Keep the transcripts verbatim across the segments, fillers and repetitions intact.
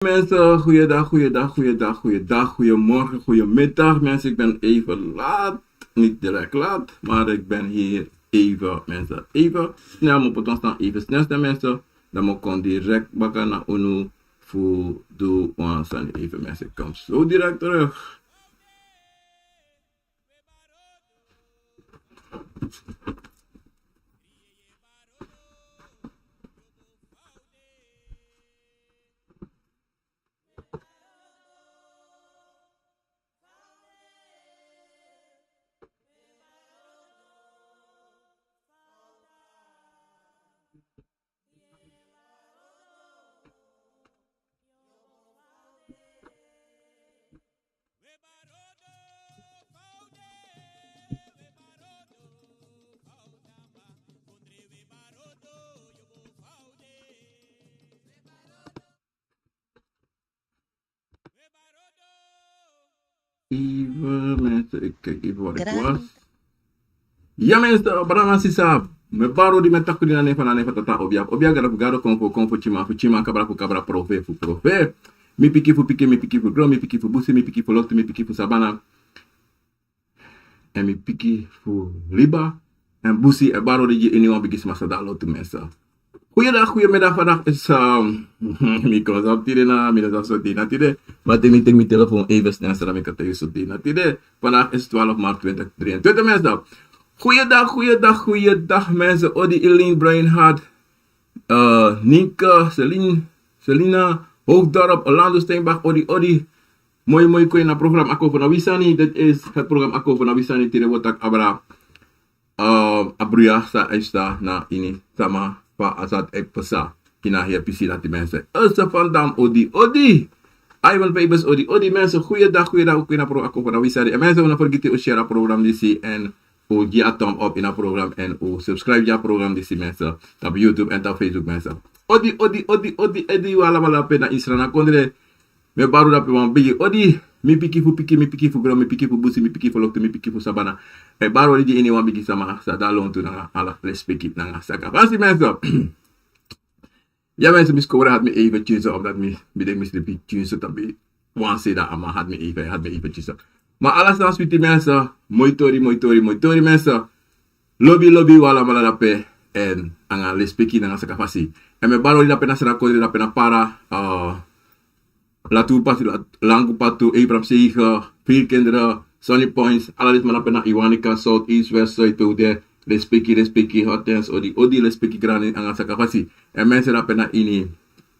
Mensen, goeiedag, goeiedag, goeiedag, goeiedag, goeiemorgen, goeiemiddag. Mensen, ik ben even laat. Niet direct laat, maar ik ben hier even, mensen, even snel. Moet ik dan staan even snel, snel, mensen. Dan moet ik gewoon direct bakken naar unu voor doe. Want zijn even, mensen, ik kom zo direct terug. Even mensen, ik kijk even wat ik was. Ja mensen, brada nanga sisa. Mi e bari odi, mi e taki odi na nen fu, na nen fu Tata Obia. Obia, Gado fu Gado, Konfo fu Konfo, Tyima fu Tyima, Kabra fu Kabra, Profeti fu Profeti. Mi pikin fu pikin, mi pikin fu gron, mi pikin fu busi, mi pikin fu loktu, mi pikin fu sabana. Èn mi pikin fu liba èn busi. E bari odi gi iniwan bigisma san de na lontu, mensen. Goeiedag, goeiemiddag. Vandaag is, ehm, mi kon san tide na, mi no sabi san tide na tide. Maar teki mi, teki mi telefoon even snel, zodat mi kan teki san tide na tide. Vandaag is twaalf maart twintig drieëntwintig, mensen. Goeiedag, goeiedag, goeiedag, mensen. Odi Eileen, Brian Hart, eh, Nienke, Celine, Selina, Hoofddorp, Orlando, Steinbach, odi, odi. Moi, moi, kon na programma Ako Fanawisani. Dit is het programma Ako Fanawisani. Tide wi o taki abra, eh, a bruya san e psa na ini sama fa a sani e psa. Ini a heri pisi dati, mensen. Else van Dam, odi, odi. Ivan Pebes, odi, odi, mensen. Goeiedag, goeiedag. Ook in a programma Ako Fanawisani. En mensen, un no fergiti un share a programma disi èn un gi a thumb up ini a programma èn un subscribe gi a programma disi, mensen. Tapu YouTube èn tapu Facebook, mensen. Odi, odi, odi, odi, odi, wi alamala pe na ini Sranan kondre. Mi e bari unu dape wan bigi odi. Mi pikin fu pikin, mi pikin fu gron, mi pikin fu busi, mi pikin fu loktu, mi pikin fu sabana. E bari odi gi iniwan bigisma san de na lontu nanga ala lespeki nanga saka fasi, mensen. Ya mensen, mi scroll, had mi even tyunso, omdat mi, mi denki mi srefi tyunso tapu wan sei, dan a man had mi even, had mi even tyunso. Maar alles na switi, mensen. Moi tori, moi tori, moi tori, mensen. Lobi, lobi, wi alamala dape. Èn nanga lespeki nanga saka fasi. Èn mi e bari odi dape na Sranan kondre, dape na Para, eh, Latu Patu, La-, Langu Patu, Abraham Seige, Veerkinderen, Sunny Points, ala den sma dape na Iwanika, South, East, West, Zuid, Tode, lespeki, lespeki, Hortense, odi, odi, lespeki grani nanga saka fasi. Èn mensen dape na ini,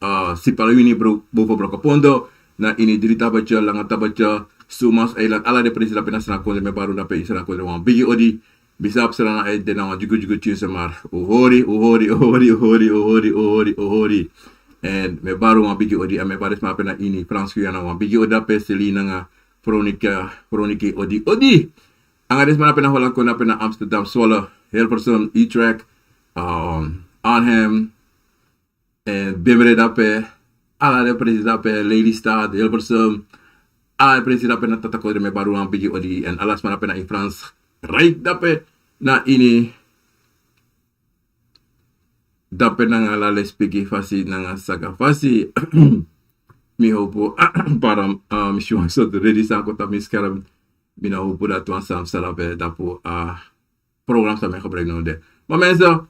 eh, Sipaliwini, bro, Boven Brokopondo, na ini Drie Tabbertje, Lange Tabbertje, Summer Island, ala den presi dape na Sranan kondre, mi e bari unu dape ini Sranan kondre wan bigi odi. Mi sabi Sranan e de na wan dyugudyugu tyunso, maar un hori, un hori, un hori. Èn mi e bari wan bigi odi, èn mi e bari den sma dape na ini Frans Guyana wan bigi odi dape, Celine nanga Veronica, Veronica, odi, odi. Nanga den sma dape na Holland kondre, dape na Amsterdam, Zwolle, Hilversum, Utrecht, ehm, Arnhem, èn Beverwijk dape, ala den presi dape, Lelystad, Hilversum, ala den presi dape na Tata kondre, mi e bari wan bigi odi, èn ala sma dape na ini Frankrijk dape, na ini dape nanga ala lespeki fasi nanga saka fasi. Mi howpu, pardon, eh, mi si wan sortu redi san kon tapu mi scherm. Mi no howpu dati wan sani psa dape tapu a programma san mi e gebruik now de. Maar mensen,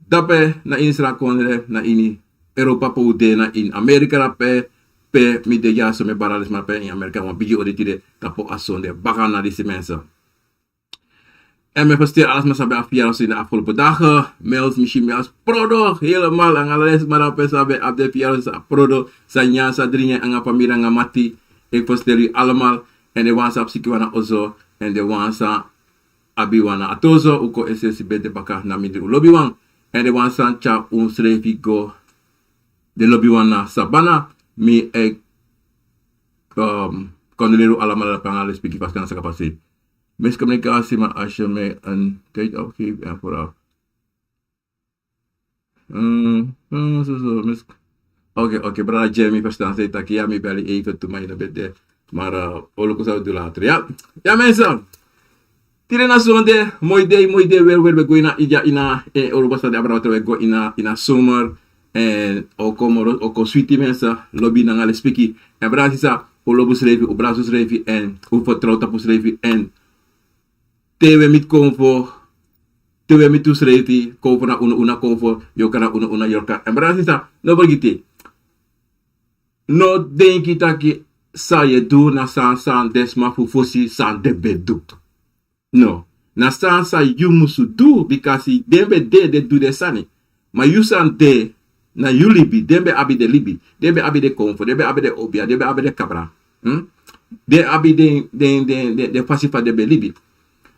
dape na ini Sranan kondre, na ini Europa pe un de, na ini Amerika dape, pe mi de dyaso, mi e bari ala den sma dape ini Amerika wan bigi odi tide, tapu a sonde bakana disi, mensen. Èn mi e feliciteer ala sma san ben abi verjaardag in de afgelopen dagen. Mels, mi si mi a sprodo helemaal, nanga ala den sma dape san ben abi den verjaardag, san sprodo, san nyan, san dringi, nanga famiri, nanga mati. Ik feliciteer wi allemaal. Èn den wan san abi siki wan na oso, èn den wan san abi wan na ati oso, un kon esensi ben de baka na mindri un lobiwan. Èn den wan san tyari unsrefi go, den lobiwan na sabana, mi e, ehm, condoleer un allemaal dape nanga lespeki fasi nanga saka fasi. Miscommunicatie, maar als je mij een tijd afgeeft en vooraf. Hmm, hmm, so, so, mis-, oké, oké, brada Jay, mi ferstan san yu taki, ya, mi bel yu even tu, ma yu no ben de. Maar, eh, wi o luku san wi o du later, ya. Ya, mensen. Tide na sonde, moi dei, moi dei, wel, wel, wi e go ini a, ini a, eh, Europa, san de abra, wi e go ini a, ini a zomer. En o kon moro, o kon switi mensa, lobi nanga lespeki. En brada sisa, un lobi usrefi, un brasi usrefi, en un fertrow tapu usrefi, en te un e miti konfo, te un e miti usrefi, konfo na unu, unu na konfo, yorka na unu, unu na yorka. En brada sisa, no fergiti. No denki taki san yu e du na san, san den sma fu fosi, san den ben du. No. Na san san yu musu du, bikasi den ben de, den du den sani. Ma yu san de, na yu libi, den ben abi den libi. Den ben abi den konfo, den ben abi den obia, den ben abi den kabra. Hmm? Den abi den, den, den, den, den fasi fa den ben libi.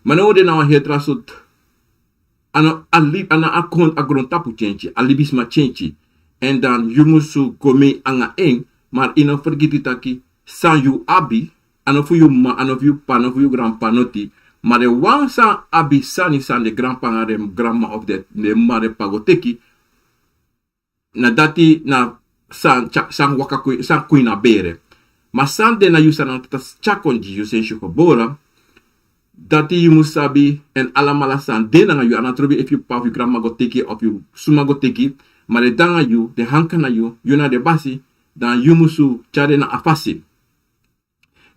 Ma now den na wan heri tra sortu, a no a li-, a no a kon-, a grontapu kenki, a libisma kenki. En dan yu musu go mei anga en, ma yu no fergiti taki san yu abi, a no fu yu mama, a no fu yu p'pa, a no fu yu granp'pa noti. Ma den wan san abi sani san den granp'pa anga den granmama of den, den mama den p'pa go teki, na dati na san, tya-, san waka kon, san kon ini a bere. Ma san de na yu san na tata tyari kon gi yu sensi yu gebore, dati yu musu sabi, en alamala san de nanga yu, a no trobi efu yu p'pa of yu granmama go teki, of yu suma go teki, ma den de nanga yu, den hanka na yu, yu na den basi, dan yu musu tyari den na a fasi.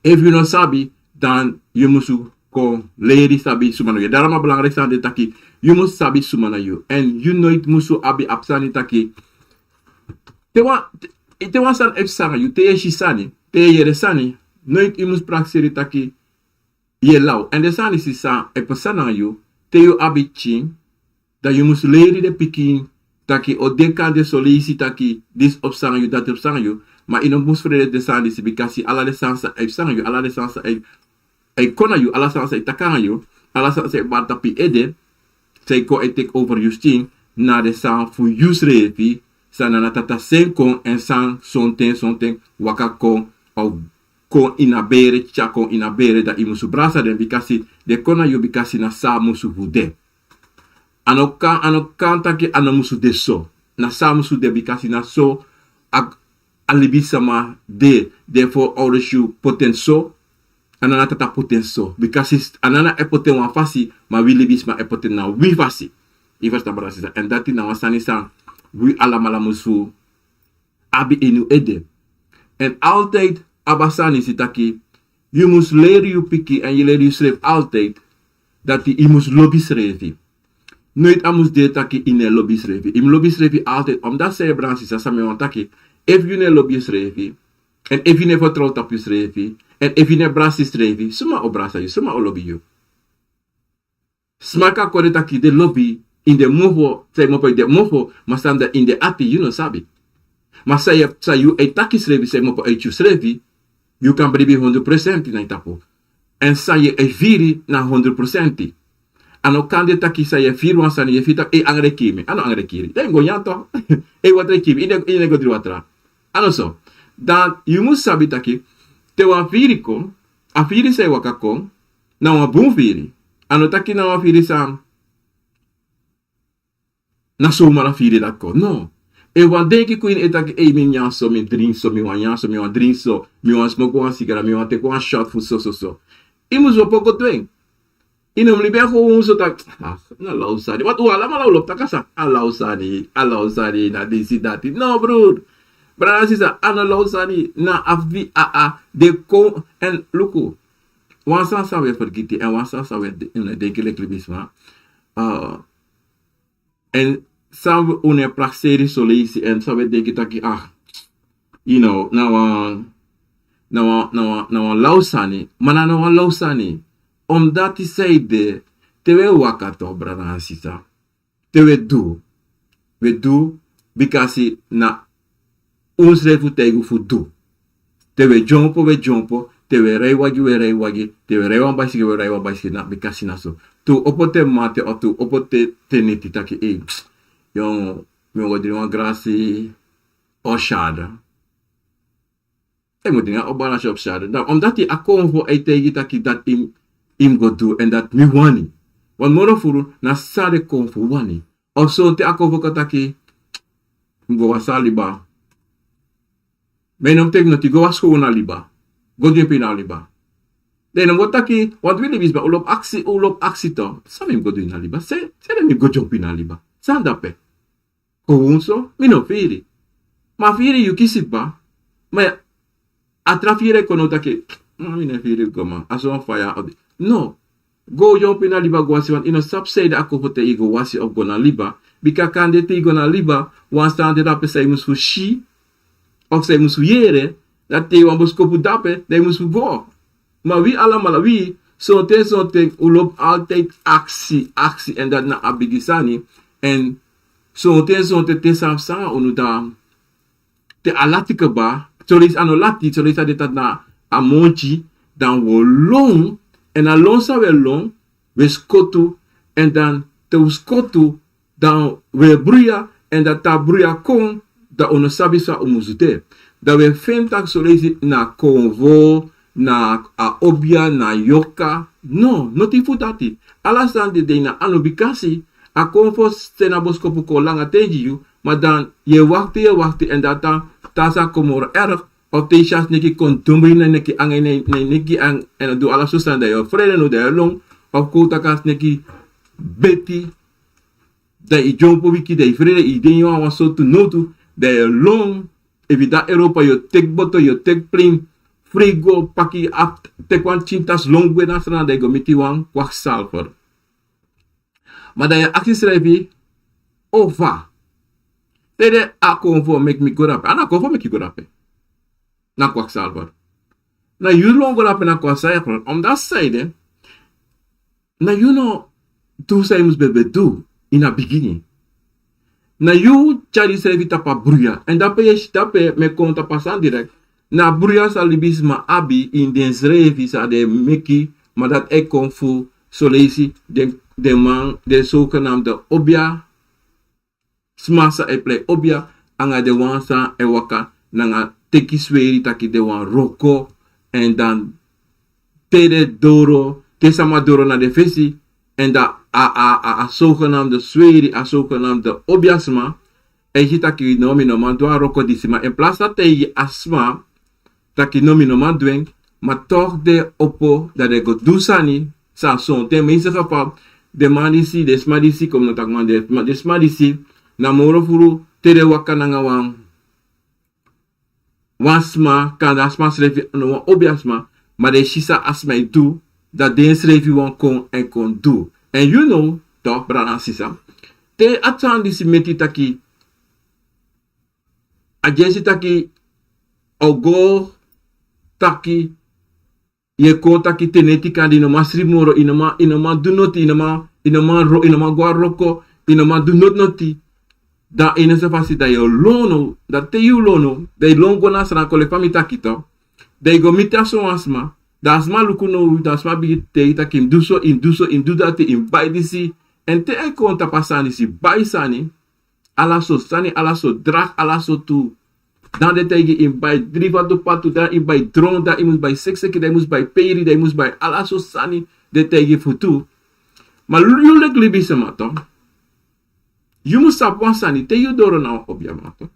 Efu yu no sabi, dan yu musu kon leri sabi suma na yu. Daarom a belangrijk sani de taki, yu musu sabi suma na yu. En yu noiti musu abi a p'sani taki, te wan, te, te wan sani e psa nanga yu, te yu e si sani, te yu e yere sani, noiti yu musu prakseri taki yu e law. En den sani disi san e psa nanga yu, te yu abi pikin, dan yu musu leri den pikin taki, o de kande son leisi taki disi o psa nanga yu, dati o psa nanga yu. Ma yu no musu frede den sani disi, bikasi ala den sani san e psa nanga yu, ala den sani san e, e kon na yu, ala sani san e taki nanga yu, ala sani san e bari tapu yu ede, san e kon e teki over yu skin, na den sani fu yusrefi, san na tata seni kon, en san sonten, sonten waka kon, a o kon ini a bere, tyari kon ini a bere, dan yu musu brasa den, bikasi den kon na yu, bikasi na san musu fu de. A no kan, a no kan taki a no musu de so. Na san musu de, bikasi na so a, a libisma de, den vooroudersi poti en so, a no na tata poti en so. Bikasi a no na e poti en wan fasi, ma wi libisma e poti en na wi fasi. Yu ferstan, brada sisa. En dati na wan sani san wi alamala musu abi ini un ede. En altijd abi a sani disi taki, yu musu leri yu pikin en yu leri yusrefi altijd, dati yu musu lobi yusrefi. Noiti a musu de taki yu no e lobi yusrefi. Yu musu lobi yusrefi altijd, omdat san yu e, brada sisa, san mi wani taki, efu yu no e lobi yusrefi, en efu yu no e fertrow tapu yusrefi, en efu yu no e brasi yusrefi, suma o brasa yu, suma o lobi yu? Sma kan kon de taki den lobi yu ini den mofo, san yu kmopo ini den mofo, ma san de ini den ati, yu no sabi. Ma san yu, san yu e taki yusrefi, san yu kmopo ini yusrefi, yu kan bribi hondro prosenti na yu tapu. En san yu e firi na hondro prosenti. A no kan de taki san yu e firi wan sani, yu e firi taki, ei, angre e kiri mi. A no angre e kiri. Dan yu go nyan tu. Ei, watra e kiri mi. Yu no e, yu no e go dringi watra. A no so. Dan yu musu sabi taki, te wan firi kon, a firi san e waka kon, na wan bun firi. A no taki na wan firi san, na so mala firi dati kon. No. Efu wan denki kon ini yu ede taki, ei, mi nyan so, mi dringi so, mi wani nyan so, mi wani dringi so, mi wani smoki wan sigara, mi wani teki wan shot fu so, so, so. Yu musu opo go du en. Yu no mus libi en gewoon so taki, ah, na law sani. Want un alamala un lobi taki a sani, a law sani, a law sani, na disi dati. No, broer. Brada, sisa, a no law sani, na a fi-, a, a, den kon, en luku. Wan sani san un e fergiti, en wan sani san un e de-, un e denki leki libisma. Ah, en san un e prakseri son leisi, en san un e denki taki, ah, you know, na wan, na wan, na wan, na wan law sani, ma na, na wan law sani. Omdat yu sabi, te un e waka toch, brada nanga sisa. Te un e du, un e du, bikasi na unsrefi taigi un fu du. Te un e dyompo, un e dyompo, te un e rij wagi, un e rij wagi, te un e rij wan baisigi, un e rij wan baisigi, na bikasi na so. Te un opo te mate, of te un opo te, te neti taki, ei, yongu, mi o go dringi wan grasi, o sade. Yu mus dringi a obalasi of sade. Dan omdat a konfo e taigi taki dati yu mus, yu mus go du, en dati mi wani. Want moro furu na san den konfo wani. Of sonten a konfo kan taki, mi go wasi a liba. Ma yu no mus teki noti, go wasi kon na liba. Go dyompo na liba. Dan yu no mus go taki, want wi libisma, un lobi aksi, un lobi aksi toch. San mi mus go du na liba? San, san mi mus go dyompo na liba? San dape? Kowun so mi no firi. Ma firi yu kisi kba. Ma a tra firi e kon now taki, ma mi no e firi go man, a so wan faya odi. No. Go yongu pe na liba go wasi, want yu no sabi san ede a kon fu te yu go wasi of go na liba. Bika kande te yu go na liba, wan sani de dape san yu mus fu si of san yu mus fu yere. Dati te yu wan boskopu dape dan yu mus fu go. Ma wi alamala wi, sonten sonten un lobi altijdi aksi aksi èn dati na a bigi sani. Èn sonten sonten te san fu sanga unu dan te a lati kaba, soleisi a no lati, soleisi a de tati na a monti, dan wi o lon. Èn a lon san wi e lon, wi e skotu. Èn dan te un skotu, dan wi e bruya. Èn dan te a bruya kon, dan un no sabi san un mus du. Dan wi e feni tak' soleisi na konvo, na a obia, na yoka. No, noti fu dati. Ala sani de de ini a anu bikasi a kon fosi seni a boskopu kon langa ten gi yu. Ma dan yu e wakti, yu e wakti èn dati a tan san kon moro erg. Of te yu si a sneki kon dombri na yu neki, anga yu neki, èn du ala so sani, dan yu o frede now, dan yu o lon. Of kon taki a sneki beti, dan yu dyompo wiki, dan yu frede, yu de ini wan sortu nowtu, dan yu o lon. Efu yu de na Europa yu o teki boto, yu o teki plen, frigo, paki afu, teki wan tyin tasi lon gwe na Sranan, dan yu go miti wan kwaksalver. Ma dan yu e aksi yusrefi, o fa? Sanede a kon fu meki mi go dape? A no kon fu meki yu go dape. Na kwaksalver. Na yu lon go dape na kwaksalver. Omdati sanede na yu no du san yu mus ben ben du ini a bigin. Na yu tyari yusrefi tapu a bruya. Èn dape yu e si dape mi e kon tapu a sani direkt. Na a bruya san libisma abi ini densrefi san den meki. Ma dati e kon fu soleisi den, den man, den sogenamde obia sma san e prei obia, anga den wan san e waka nanga teki sweri taki den wani wroko. Èn dan te den doro, te sama doro na den fesi, èn dan a, a, a, a sogenamde sweri, a sogenamde obiasma, e si taki no, mi no man du a wroko disi. Ma in plaats dati e gi a sma taki no, mi no man du en, ma toch den opo, dan den go du sani. San sonten, ma yu sabi fa den man disi, den sma disi, kon mi no taki man, den sma, den sma disi na moro furu te den waka nanga wan, wan sma, kande a sma srefi a no wan obiasma, ma den si san a sma e du, dan densrefi wani kon èn kon du. Èn yu no, toch, brada nanga sisa, te a sani disi meti taki a dyesi taki o go taki, yu e kon taki te neti kande yu no man sribi moro, yu no man, yu no man du noti, yu no man, yu no man ro-, yu no man go na wroko, yu no man du noti noti. Dan ini a sani fasi dan yu o lon now, dan te yu lon now, dan yu lon go na Sranan kon leki fa mi taki toch. Dan yu go miti a sowan sma, dan a sma luku now, dan a sma bigin taigi taki yu mus du so, yu mus du so, yu mus du dati, yu mus bai disi. Èn te a e kon tapu a sani disi, bai sani, ala sortu sani, ala sortu dragi, ala sortu. Dan den taigi yu mus bai dri fatu fatu, dan yu mus bai dron, dan yu mus bai sekseki, dan yu mus bai peiri, dan yu mus bai ala sortu sani den taigi yu fu du. Ma yu leki libisma toch, yu mus sabi wan sani, te yu doro na wan obiasma toch,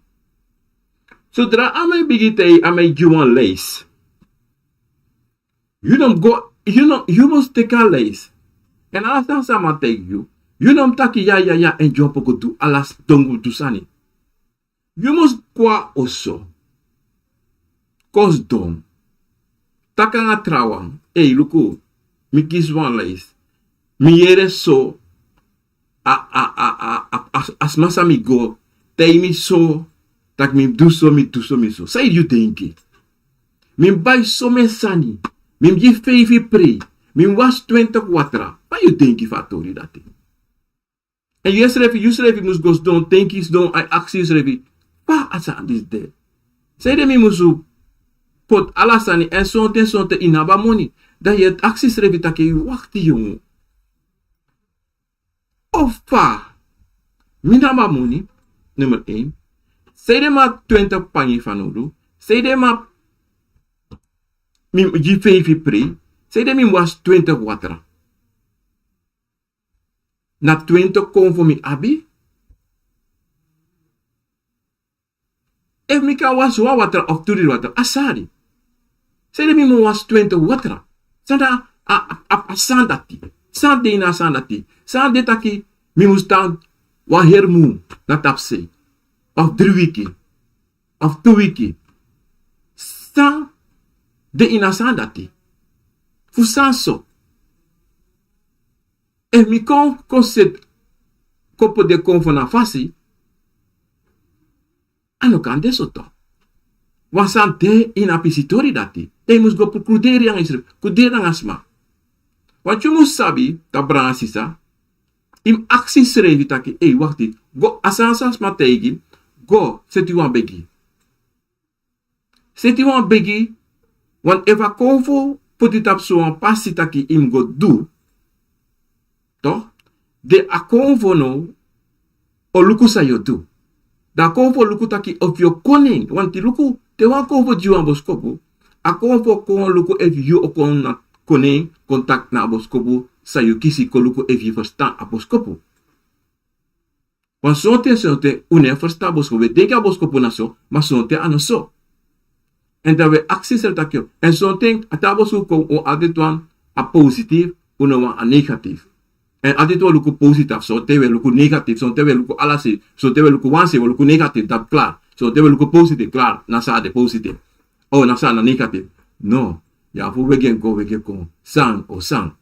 sodra a man e bigin taigi, a man e gi wan leisi. Yu no mus go, yu no, yu mus teki a leisi. Èn ala sani san a man taigi yu, yu no mus taki ya, ya, ya, èn dyompo go du ala s-, dongu du sani. Yu mus kon na oso, kon sidon, taki nanga trawan: Ei, luku, mi kisi wan leisi. Mi yere so, a, a, a, a, a, a, a sma san mi go taigi mi so, taki mi mus du so, mi mus du so, mi so. San yu denki? Mi mus bai somen sani, mi mus gi feifi prei, mi mus wasi twintig watra. Fa yu denki fu a tori dati? Èn yusrefi, yusrefi mus go sidon, denki sidon, a e aksi yusrefi: Fa a sani disi de? Sanede mi musu poti ala sani, èn sonten sonten yu no abi a moni. Dan yu e aksi yusrefi taki: Wakti yongu. Of fa mi no abi a moni, nummer één. Sanede mi abi twintig pangi fanowdu? Sanede mi abi, mi mus gi feifi prei? Sanede mi mus wasi twintig watra? Na twintig konfo mi abi? Efu mi kan wasi wan watra of tu diri watra, a sari. Sanede mi mus wasi twintig watra? San de a, a, a, a sani dati? San de ini a sani dati? San de taki mi mus tan wan heri mun na tapusei? of dri wiki, of tu wiki. San de ini a sani dati? Fu san so? Efu mi kon, kon seti, kon poti den konfo na fasi, a no kan de so tu. Wan sani de ini a pisitori dati. Dan yu mus go puru kruderi nanga yusrefi, kruderi nanga sma. Want yu mus sabi, tapu brada nanga sisa, yu mus aksi yusrefi taki, ei, wakti, go, a sani san sma taigi, go seti wan begi. Seti wan begi, want efu a konfo poti tapu so wan pasi taki yu mus go du, toch, dan a konfo now o luku san yu o du. Dan a konfo o luku taki efu yu o kon na en, want luku, te wan konfo gi yu wan boskopu, a konfo o kon luku efu yu o kon na, kon na en, kon taki na a boskopu san yu kisi, kon luku efu yu ferstan a boskopu. Want sonten, sonten un no e ferstan a boskopu. Wi e denki a boskopu na so, ma sonten a no so. Èn dan wi e aksi yusrefi taki, èn sonten a taa boskopu kon, un abi dati wan, a positief, un no wani a negatief. Èn a dati wi o luku positief, sonten wi e luku negatief, sonten wi e luku ala sei, sonten wi e luku wan sei, wi o luku negatief, dati klaar. Sonten wi e luku positief, klaar, na san a de positief. O, na san a de negatief. No, yu abi fu wegi en go, wegi en kon, san o san.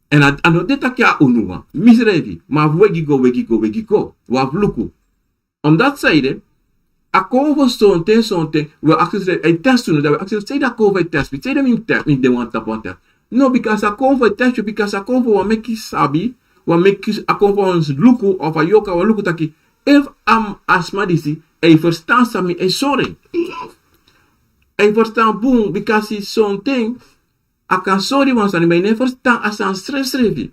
Èn a, a no de taki a unu wan. Mi srefi, ma fu wegi go, wegi go, wegi go. Wi abi fu luku. Omdat saide, a konfo sonten, sonten, wi e aksi yusrefi, a e test unu, dan wi e aksi yusrefi, saide a konfo e test mi, saide mi mus test, mi de wan tapu wan test. No, bikasi a konfo e test yu, bikasi a konfo wani meki yu sabi, wani meki yu, a konfo wani luku, of a yorka wani luku taki, efu a, a sma disi e ferstan san mi e sori. A e ferstan bun, bikasi sonten, a kan sori wan sani, ma yu no e ferstan a sani srefsrefi.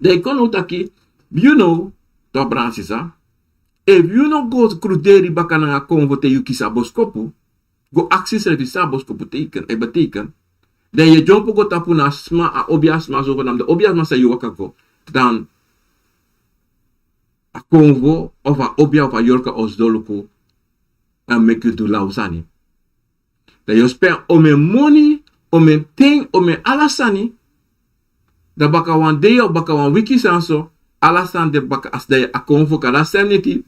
Dan yu kon now taki, yu now, tapu brada nanga sisa, efu yu no go kruderi baka nanga konfo te yu kisi a boskopu, go aksi yusrefi san a boskopu teken, e beteken. Dan yu e dyompo go tapu na sma, a obiasma, zogenaamde obiasma san yu waka go. Dan a konfo, of a obia, of a yorka o sidon luku, èn meki yu du law sani. Dan yu o spen omeni moni, omeni ten, omeni ala sani. Dan baka wan dei, baka wan wiki san so, ala sani de baka, a sidon a konfo kan, dan senditi,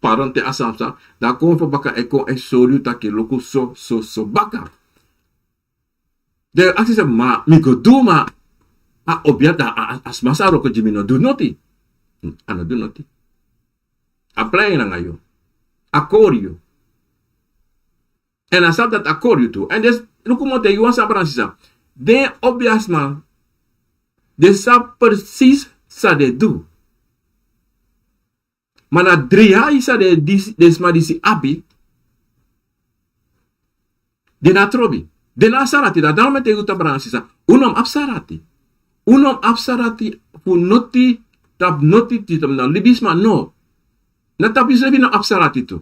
pardon, te a sani psa, dan a konfo baka e kon e sori yu taki luku so, so, so baka. Dan yu aksi yusrefi, ma mi go du, ma a obia, a, a, a sma san wroko gi mi no du noti. A no du noti. A plei nanga yu. A kori yu. Èn a sabi dati a kori yu tu. Èn den, luku mi o taigi yu wan sani, brada nanga sisa. Den obiasma, den sabi precies san den du. Ma na dreiai san den, den sma disi abi, den no abi trobi. Den no abi sarati, dan daarom mi e taigi yu, tapu brada nanga sisa. Un no mus abi sarati. Un no mus abi sarati fu noti, tapu noti, tapu na libisma, no. Na tapu yusrefi yu no abi sarati tu.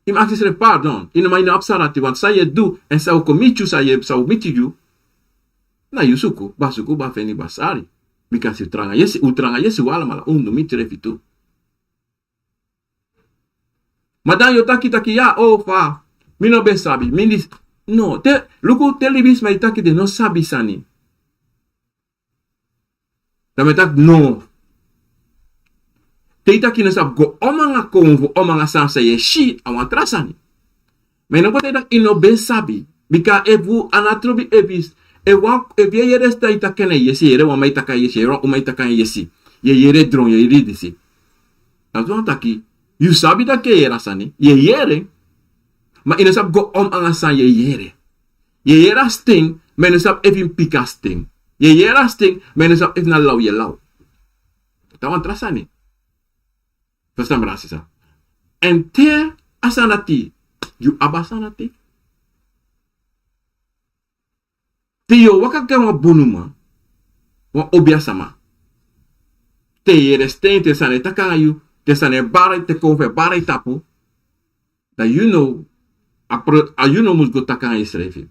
Yu mus aksi yusrefi pardon. Yu no, ma yu no abi sarati, want san yu e du, èn san o kon miti yu, san yu e, san o miti yu. Na yu suku, ba suku, ba feni, ba sari. Bikasi un tranga yesi, un tranga yesi, un alamala, un du miti srefi tu. Ma dan yu o taki taki ya, o fa, mi no ben sabi, mi disi. No, te, luku te libisma e taki den no sabi sani. Dan mi e taki no. Te yu taki yu no sabi, go omanga konfo, omanga sani san yu e si, a wan tra sani. Ma yu no go taki taki yu no ben sabi. Bika efu a no abi trobi, efu, efu wan, efu yu e yere sani e taki na yesi, yu e yere wan man e taki na yesi, yu e yere wan uma e taki na yesi. Yu e yere dron, yu e yere disi. Dati wani taki, yu sabi taki yu e yere a sani, yu e yere. Ma yu no sabi go omanga san yu e yere. Yu e yere a sten, ma yu no sabi efu yu mus piki a sten. Yu e yere a sten, ma yu no sabi efu na law yu e law. Dati a wan tra sani. Ferstan, brada nanga sisa. Èn te a sani dati, yu abi a sani dati. Te yu o waka gi wan bonuman, wan obiasma. Te yu e yere sten, te sani e taki nanga yu, te sani e bari, te konfo e bari tapu. Dan yu now, a pro-, a yu now mus go taki nanga yusrefi.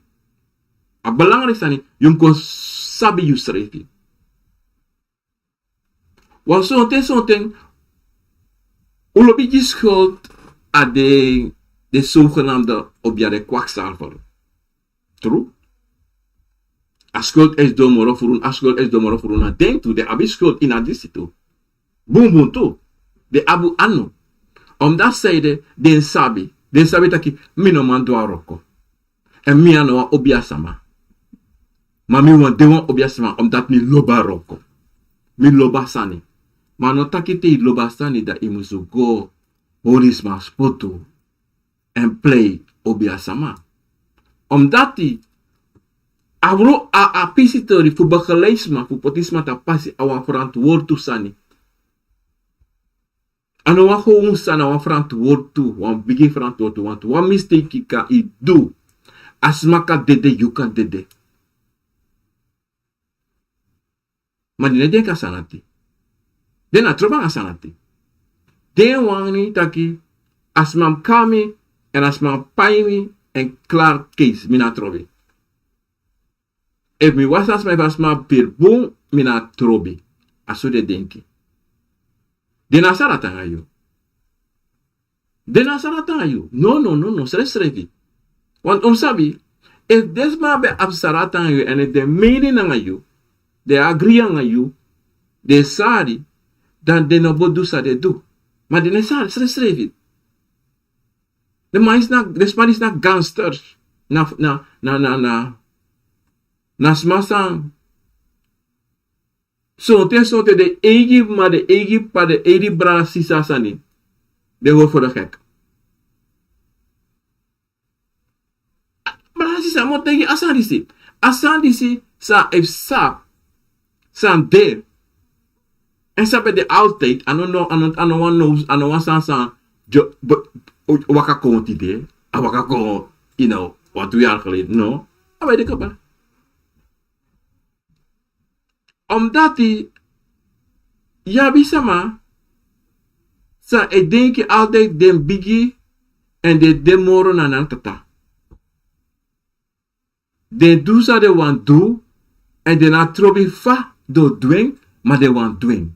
A belangrijk sani, yu mus go sabi yusrefi. Want sonten, sonten, un lobi gi schuld a den, den zogenaamde obia, den kwakzalver. True? A schuld e sidon moro furu unu, a schuld e sidon moro furu unu, na den tu, den abi schuld ini a disi tu. Bunbun tu. Den abi unu anu. Omdati san ede, den sabi, den sabi taki mi no man du a wroko. Èn mi a no wan obiasama. Ma mi wani de wan obiasama, omdati mi lobi a wroko. Mi lobi a sani. Ma a no taki te i lobi a sani, dan i musu go hori sma spotu èn prei obiasama. Omdati a wro, a, a pisi tori fu begeleid sma, fu poti sma tapu pasi, a wan ferantwortu sani. A no wan gewoon sani, a wan ferantwortu, wan bigi ferantwortu, want wan mistake kan i du, a sma kan dede, yu kan dede. Ma den no e denki a sani dati. Den no e trobi nanga a sani dati. Den wani taki a sma mus kon na mi, èn a sma mus pai mi, èn klaar, keisi, mi no e trobi. Efu mi wasi a sma, efu a sma biri bun, mi no e trobi. A so den e denki. Den no e sari dati nanga yu. Den no e sari dati nanga yu. No, no, no, no, srefsrefi. Want un sabi, efu den sma ben abi sari dati nanga yu, èn efu den meni nanga yu, den agri nanga yu, den sari, dan den no bo du san den du. Ma den no e sari, srefsrefi. Den man disi na, den sma disi na gangsters. Na, na, na, na, na, na sma san. Sonten, sonten den eigi mama, den eigi p'pa, den eigi brada, sisa sani. Den hori fu den gek. Brada, sisa, mi o taigi a sani disi. A sani disi san efu sabi san de. Èn san ben de altijd, a no, no, a no, a no wan no, a no wan sani san, jo, bo, o, waka kon tide, a waka kon, you know, wan tu yari geleden, no. A ben de kaba. Omdati yu abi sama san e denki altijd den bigi èn den de moro na nan tata. Den du san den wani du, èn den no e trobi fa den o du en, ma den wani du en.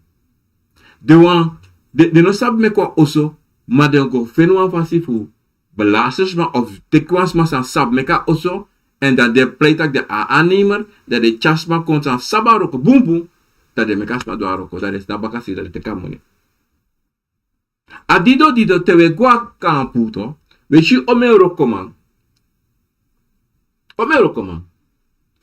Den wani, den, den no sabi meki wan oso, ma den o go feni wan fasi fu belasting sma of teki wan sma san sabi meki a oso, èn dan den e prei taki den a aannemer, dan den e tyari sma kon san sabi a wroko bunbun, dan den meki a sma du a wroko, dan den e tan baka sidon, dan den teki a moni. A dido dido te wi e go a kampu tu, wi e si omeni wrokoman. Omeni wrokoman.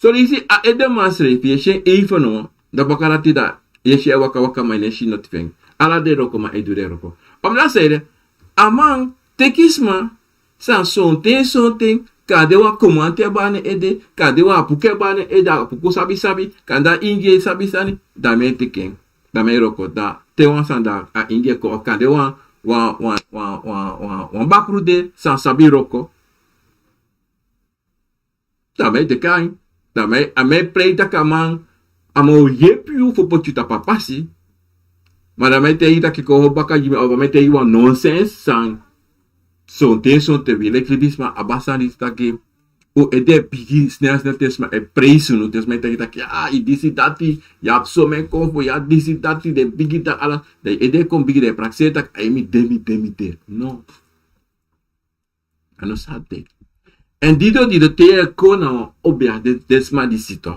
Son leisi a edeman srefi, yu e si en even no, dan baka dati dan yu e si en e waka waka, ma yu no e si noti fu en. Ala den wrokoman e du den wroko. Omdati san ede, a man teki sma san sonten sonten, kande wan komanti e bari na en ede, kande wan apuku e bari na en ede, apuku sabi sabi, kande a ingi e sabi sani, dan a man e teki en. Dan a man e wroko, dan te wan sani dan a ingi e kon, of kande wan, wan, wan bakru de san sabi wroko. Dan a man e teki en. Dan a man e, a man e prei taki a man, a man o yepi yu fu poti yu tapu a pasi. Ma dan a man e taigi yu taki kon hori baka gi mi, of a man e taigi yu wan nonsens sani. Sonten sonten wi leki libisma abi a sani disi taki un ede e bigi snel snel te sma e prei unu, te sma e taigi taki, ya, yu disi dati, yu abi someni konfo, yu abi disi dati, den bigi dati, ala, dan yu ede e kon bigi, dan yu prakseri taki, ai, mi de, mi de, mi de. No. A no so a de. Èn dido dido te yu e kon na wan obia den, den sma disi tu,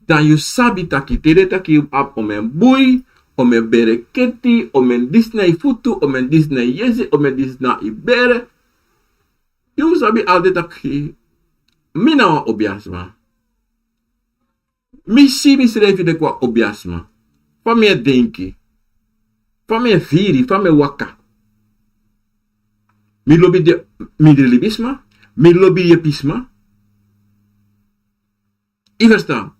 dan yu sabi taki te den taki yu abi omeni bui, omeni bereketi, omeni disi na yu futu, omeni disi na yu yesi, omeni disi na yu bere. Yu mus sabi altijd taki mi na wan obiasma. Mi si misrefi leki wan obiasma. Fa mi e denki, fa mi e firi, fa mi e waka. Mi lobi de mindri libisma, mi lobi yepi sma. Yu ferstan?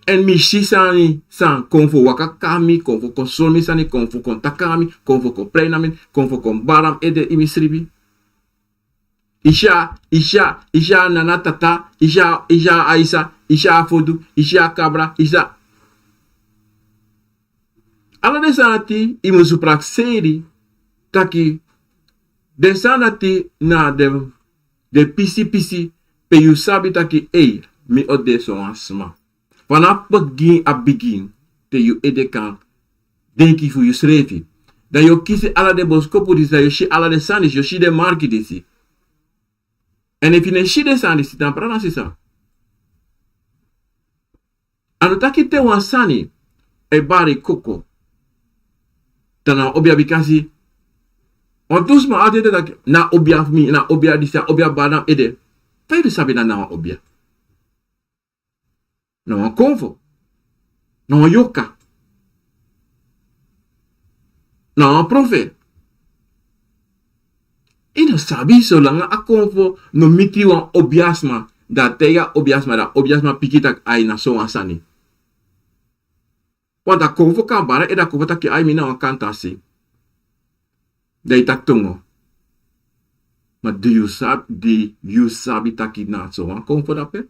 Èn mi si sani san kon fu waka kon na mi, kon fu kon sori mi sani, kon fu kon taki nanga mi, kon fu kon prei na mi, kon fu kon bari na mi ede ini mi sribi. Yu si a, yu si a, yu si a nana tata, yu si a, yu si a aisa, yu si a fodu, yu si a kabra, yu si a. Ala den sani dati yu musu prakseri taki den sani dati na den, den pisi pisi pe yu sabi taki, ei, mi o de so wan sma. Fanafu bigin a bigin, te yu ede kan denki fu yusrefi. Dan yu o kisi ala den boskopu disi, dan yu o si ala den sani disi, yu o si den marki disi. Èn efu yu no e si den sani disi, dan brada, sisa, a no taki te wan sani e bari koko, dan na obia, bikasi Wantu sma altijd taki na obia fu mi, na obia disi, a obia bari na ede. Fa yu sabi na na wan obia? Na wan konfo, na wan yoka, na wan profet. Yu no sabi solanga a konfo no miti wan obia sma, dan a taigi a obia sma, dan a obia sma piki taki ai na so wan sani. Want a konfo kan bari, ede a konfo taki ai mi na wan kantasi. Dan yu taki tongo. Ma di yu sabi, di yu sabi taki na so wan konfo dape?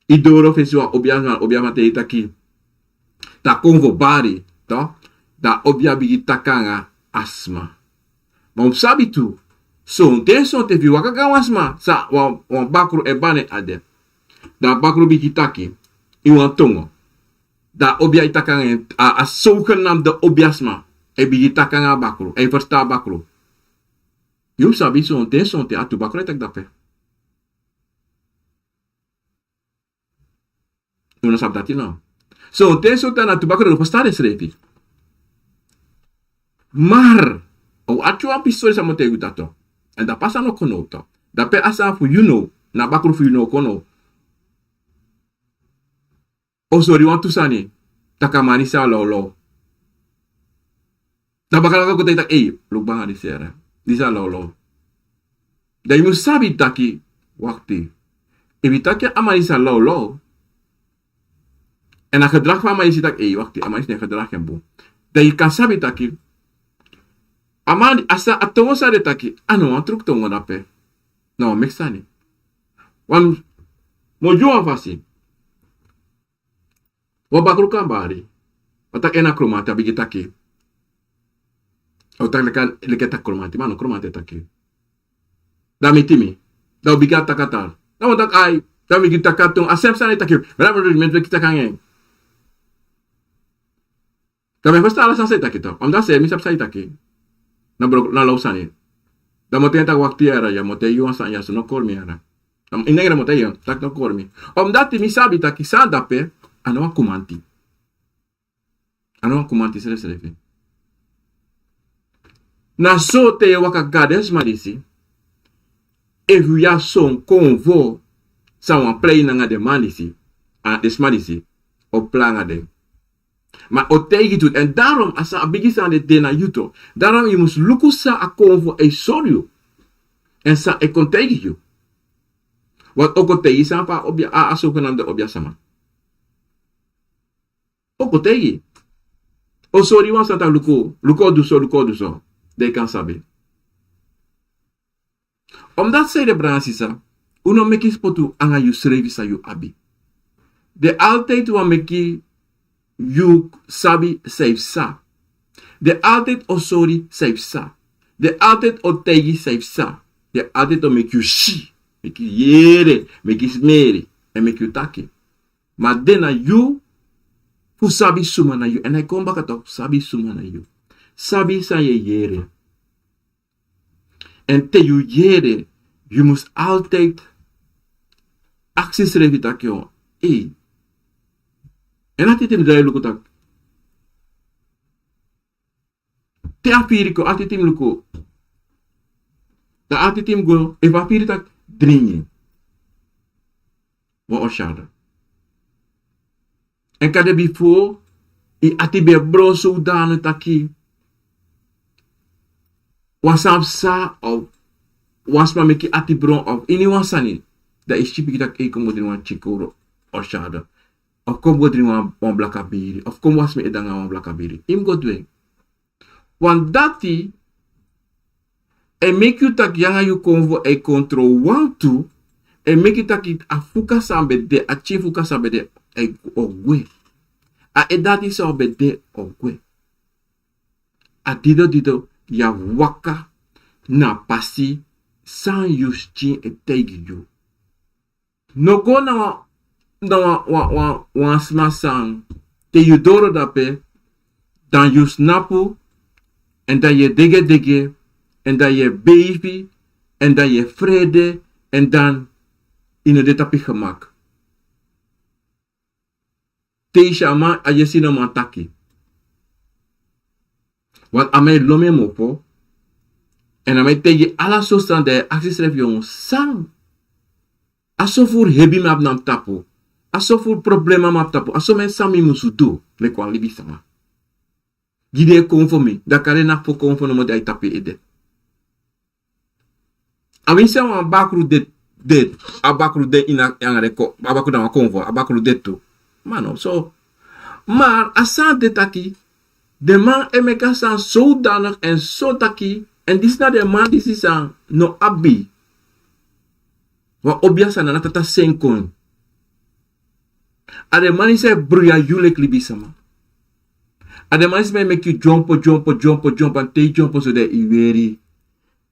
Yu doro fesi wan obia sma, obia sma taigi yu taki a konfo bari, toch? Dan a obia bigin taki nanga a sma. Ma un sabi tu, sonten sonten fu yu waka go na wan sma, san wan, wan bakru e bari en ede. Dan a bakru bigin taki ini wan tongo. Dan a obia e taki nanga en, a, a zogenaamde obia sma e bigin taki nanga a bakru, e ferstan a bakru. Yu sabi sonten sonten a tu bakru e taki dape. Un no sabi dati no. Sonten sonten na tu bakru no ferstan densrefi. Maar un abi wan pistori san mi o taigi yu dati. Èn dape a sani o kon now toch. Dape a sani fu yu now, na bakru fu yu now o kon now. O sori wantu sani, taki a man disi a lawlaw. Dan bakalaka kon taigi taki ei, luku banga disi yere, disi a lawlaw. Dan yu mus sabi taki, wakti, efu yu taki a man disi a lawlaw, èn a gedrag fu a man disi taki ei, wakti, a man disi no e gedrag en bun. Dan yu kan sabi taki a man, a sa, a tongo san den taki a no wan truku tongo dape. Na wan meki sani. Wan, mi o gi wan fasi. Wan bakru kan bari. A taki en na kromanti, a bigin taki. A o taki leki, leki taki kromanti, ma no kromanti e taki. Dan miti mi. Dan a o bigin a taki a taal. Dan mi o taki ai, dan mi bigin taki a tongo, a sem sani e taki. Mera mera mi e taki nanga en. Dan mi e ferstan ala san san e taki toch. Omdat san mi sabi san e taki. Na bro, na law sani. Dan mi o taigi en taki wakti yere, ya mi o taigi yu wan sani ya, so no kori mi yere. Dan in Nengre mi o taigi en taki no kori mi. Omdat mi sabi taki san dape, a no wan kromanti. A no wan kromanti srefsrefi. Na so te yu e waka go na den sma disi. Efu yu abi son konfo san wan prei nanga den man disi, a den sma disi, o prei nanga den. Ma o taigi tu, èn daarom a san a bigi sani de na yu toch. Daarom yu mus luku san a konfo e sori yu. Èn san e kon taigi yu. Want o kon taigi san fu a obia, a, a zogenaamde obia sama. O kon taigi. O sori wan sani taki luku, luku o du so, luku o du so. Dan yu kan sabi. Omdat san ede, brada nanga sisa, un no meki spotu nanga yusrefi san yu abi. Den altijd wani meki yu sabi san yu psa. Den altijd o sori san yu psa. Den altijd o taigi san yu psa. Den altijd o meki yu si, meki yu yere, meki yu smeri, èn meki yu taki. Ma den na yu fu sabi suma na yu. Èn a e kon baka toch, sabi suma na yu. Sabi san yu e yere. Èn te yu yere, yu mus altijd aksi yusrefi taki, o, ei. Èn altijd mi drai luku taki. Te a firi kon, altijd mi luku. Dan altijd mi go, efu a firi taki dringi. Wan orshada. Èn kande bifo, yu ati ben bron zodanig taki wan sani psa, of wan sma meki yu ati bron, of iniwan sani. Dan yu si yu pikin taki, ei, kon mi go dringi wan tyikoro orshada. Of kon mi go dringi wan, wan blaka biri. Of kon mi wasi mi ede nanga wan blaka biri. Yu mus go du en. Want dati e meki yu taki yu nanga yu konfo e kontro wantu, e meki yu taki a fuka san ben de, a tyinfuka san ben de, e o gwe. A edati san ben de o gwe. A dido dido yu abi waka na a pasi san yu skin e taigi yu. No go na wan, na wan, wan, wan, wan sma san te yu doro dape, dan yu snapu, èn dan yu e degedege, èn dan yu e beifi, èn dan yu e frede, èn dan yu no de tapu yu gemak. Te yu si a man, a yesi no man taki. Want a man e lon en mofo. En a man e taigi ala so sani, dan yu e aksi yusrefi: san? A so furu hebi mi abi na mi tapu. A so furu problema mi abi tapu. A so meni sani mi musu du leki wan libisma. Gi den e konfo mi, dan kande na fu konfo nomo di a e tapu yu ede. A winsi a wan bakru de, de, a bakru de ini a, anga den ko, a bakru na wan konfo, a bakru de tu. Ma no so. Ma a sani de taki, den man e meki a sani zodanig en so taki, en disi na den man disi san no abi wan obiasma na tata sen kon. A den man disi e bruya yu leki libisma. A den man disi e meki yu dyompo, dyompo, dyompo, dyompo, en te yu dyompo so dan yu weri.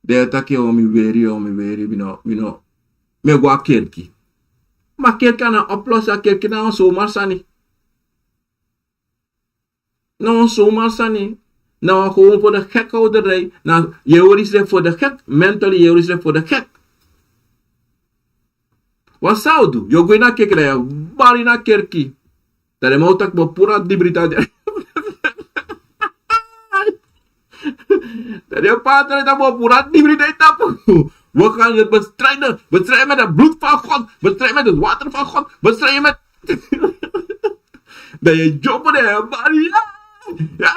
Dan yu taki: o, mi weri, o, mi weri, wi no, wi no. Mi e go a kerki. Ma kerki a no oplosi, a kerki na wan zomaar sani. Na wan zomaar sani. Na wan gewoon voor de gek houderij. Na, yu e hori yusrefi voor de gek. Mentally yu e hori yusrefi voor de gek. Wan san yu o du, yu o go ini a kerki, dan yu e bari ini a kerki. Dan den man o taki: bo puru a dibri dan den. Dan den pater e taki: bo puru a dibri dan yu tapu. We gaan je bestrijden. Bestrijd met het bloed van God. Bestrijd met het water van God. Bestrijd je met Dan yu e dyompo, dan yu e bari. Ya. Ya.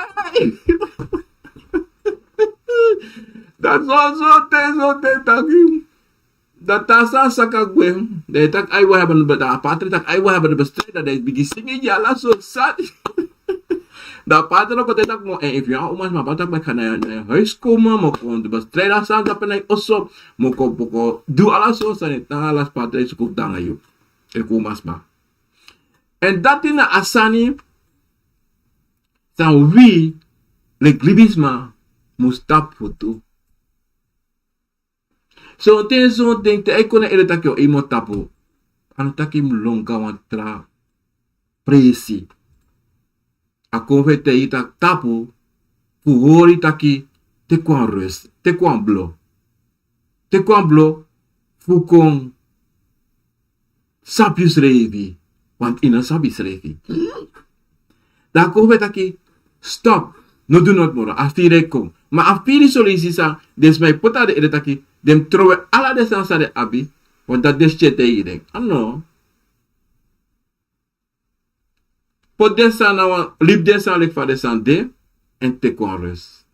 Dan so, so te, so te taki. Dan te a sani saka gwe. Dan yu taki: ai, we hebben, dan a pater taki: ai, we hebben de bestrijding. Dan yu bigin singi gi ala sortu sani. Dan a pater no kon taki: mo, en efu yu a umasma, a pater taki: ma yu kan na yu, na yu huis komen, mi o kon bestrijden a sani dape na yu oso, mi o kon, mi o kon du ala sortu sani. Dan ala pater e suku fu danga yu. Efu umasma. En dati na a sani san wi leki libisma mus tapu fu du. Sonten, sonten te a e kon na yu ede taki yu o e mu tapu, a no taki yu mus lon go na wan tra presi. A kon fu e taigi yu taki tapu, fu hori taki teki wan rust, teki wan blo. Teki wan blo fu kon sabi yusrefi, want yu no sabi yusrefi. Dan a kon fu e taki stop, no du noti moro, a firi e kon. Ma a firi so leisi san den sma e poti na den ede taki den mus trowe ala den sani san den abi, want dati den seti e taigi den. A no. Poti den sani na wan, libi den sani leki fa den sani de, en teki wan rust.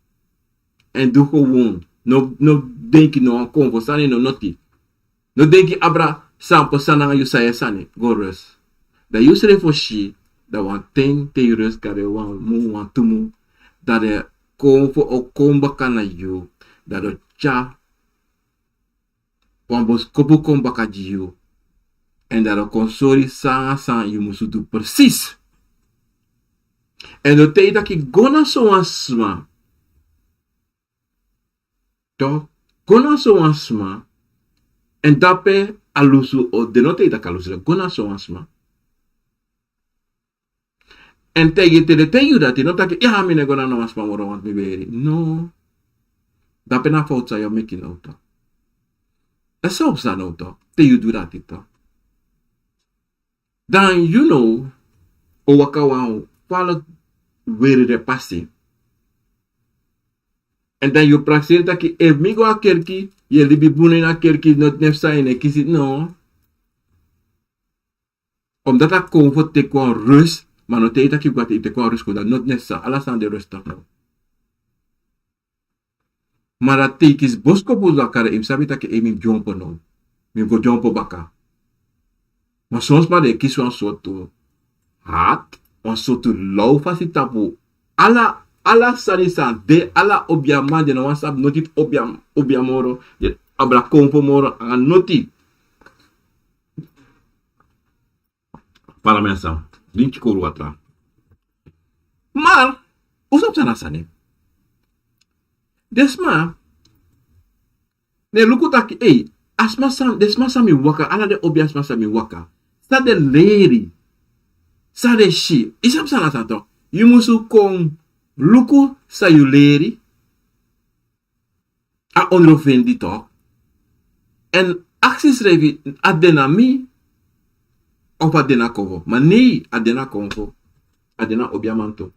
En du gewoon. No, no denki no wan konfo sani, no noti. No denki abra san pasa nanga yu, san yu e sani, go rust. Dan yusrefi o si, dan wan ten te yu rust kari wan mun, wan tu mun, dan den konfo o kon baka na yu, dan den o tyari wan boskopu kon baka gi yu. En dan den o kon sori san nanga san yu musu du presis. En den o taigi yu taki go na sowan sma. Toch, go na sowan sma. En dape a lusu o de, no taigi yu taki a lusu de, go na sowan sma. En te den taigi yu dati, no taki ya, mi no e go na no wan sma moro, want mi weri. No. Dape na fowtu san yu o meki now toch. A so psa now toch, te yu du dati toch. Dan yu now o waka wan fala weri de pasi. En dan yu prakseri taki efu mi go a kerki, yu e libi bun ini a kerki, noti nen fu san yu no e kisi, no. Omdat a kon fu teki wan rust, ma no te yu taki go ati yu teki wan rust, kon dan noti nen fu san, ala sani de rustig now. Ma dati te yu kisi boskopu waka, dan yu mus sabi taki ei, mi dyompo now. Mi go dyompo baka. Ma son sma den e kisi wan sortu hati, wan sortu law fasi tapu ala, ala sani san de, ala obiaman, den no wani sabi noti fu obia, obia moro, den abra konfo moro, anga noti. Para mi a san, drinki kowru watra. Ma un sabi san na a sani. Den sma den e luku taki, ei, a sma san, den sma san mi waka, ala den obiasma san mi waka, san den leri, san den si. Yu sabi san na a sani toch. Yu musu kon luku san yu leri. A ondro feni toch. En aksi yusrefi, a de na mi of a de na konfo. Ma nei, a de na konfo. A de na obiaman tu.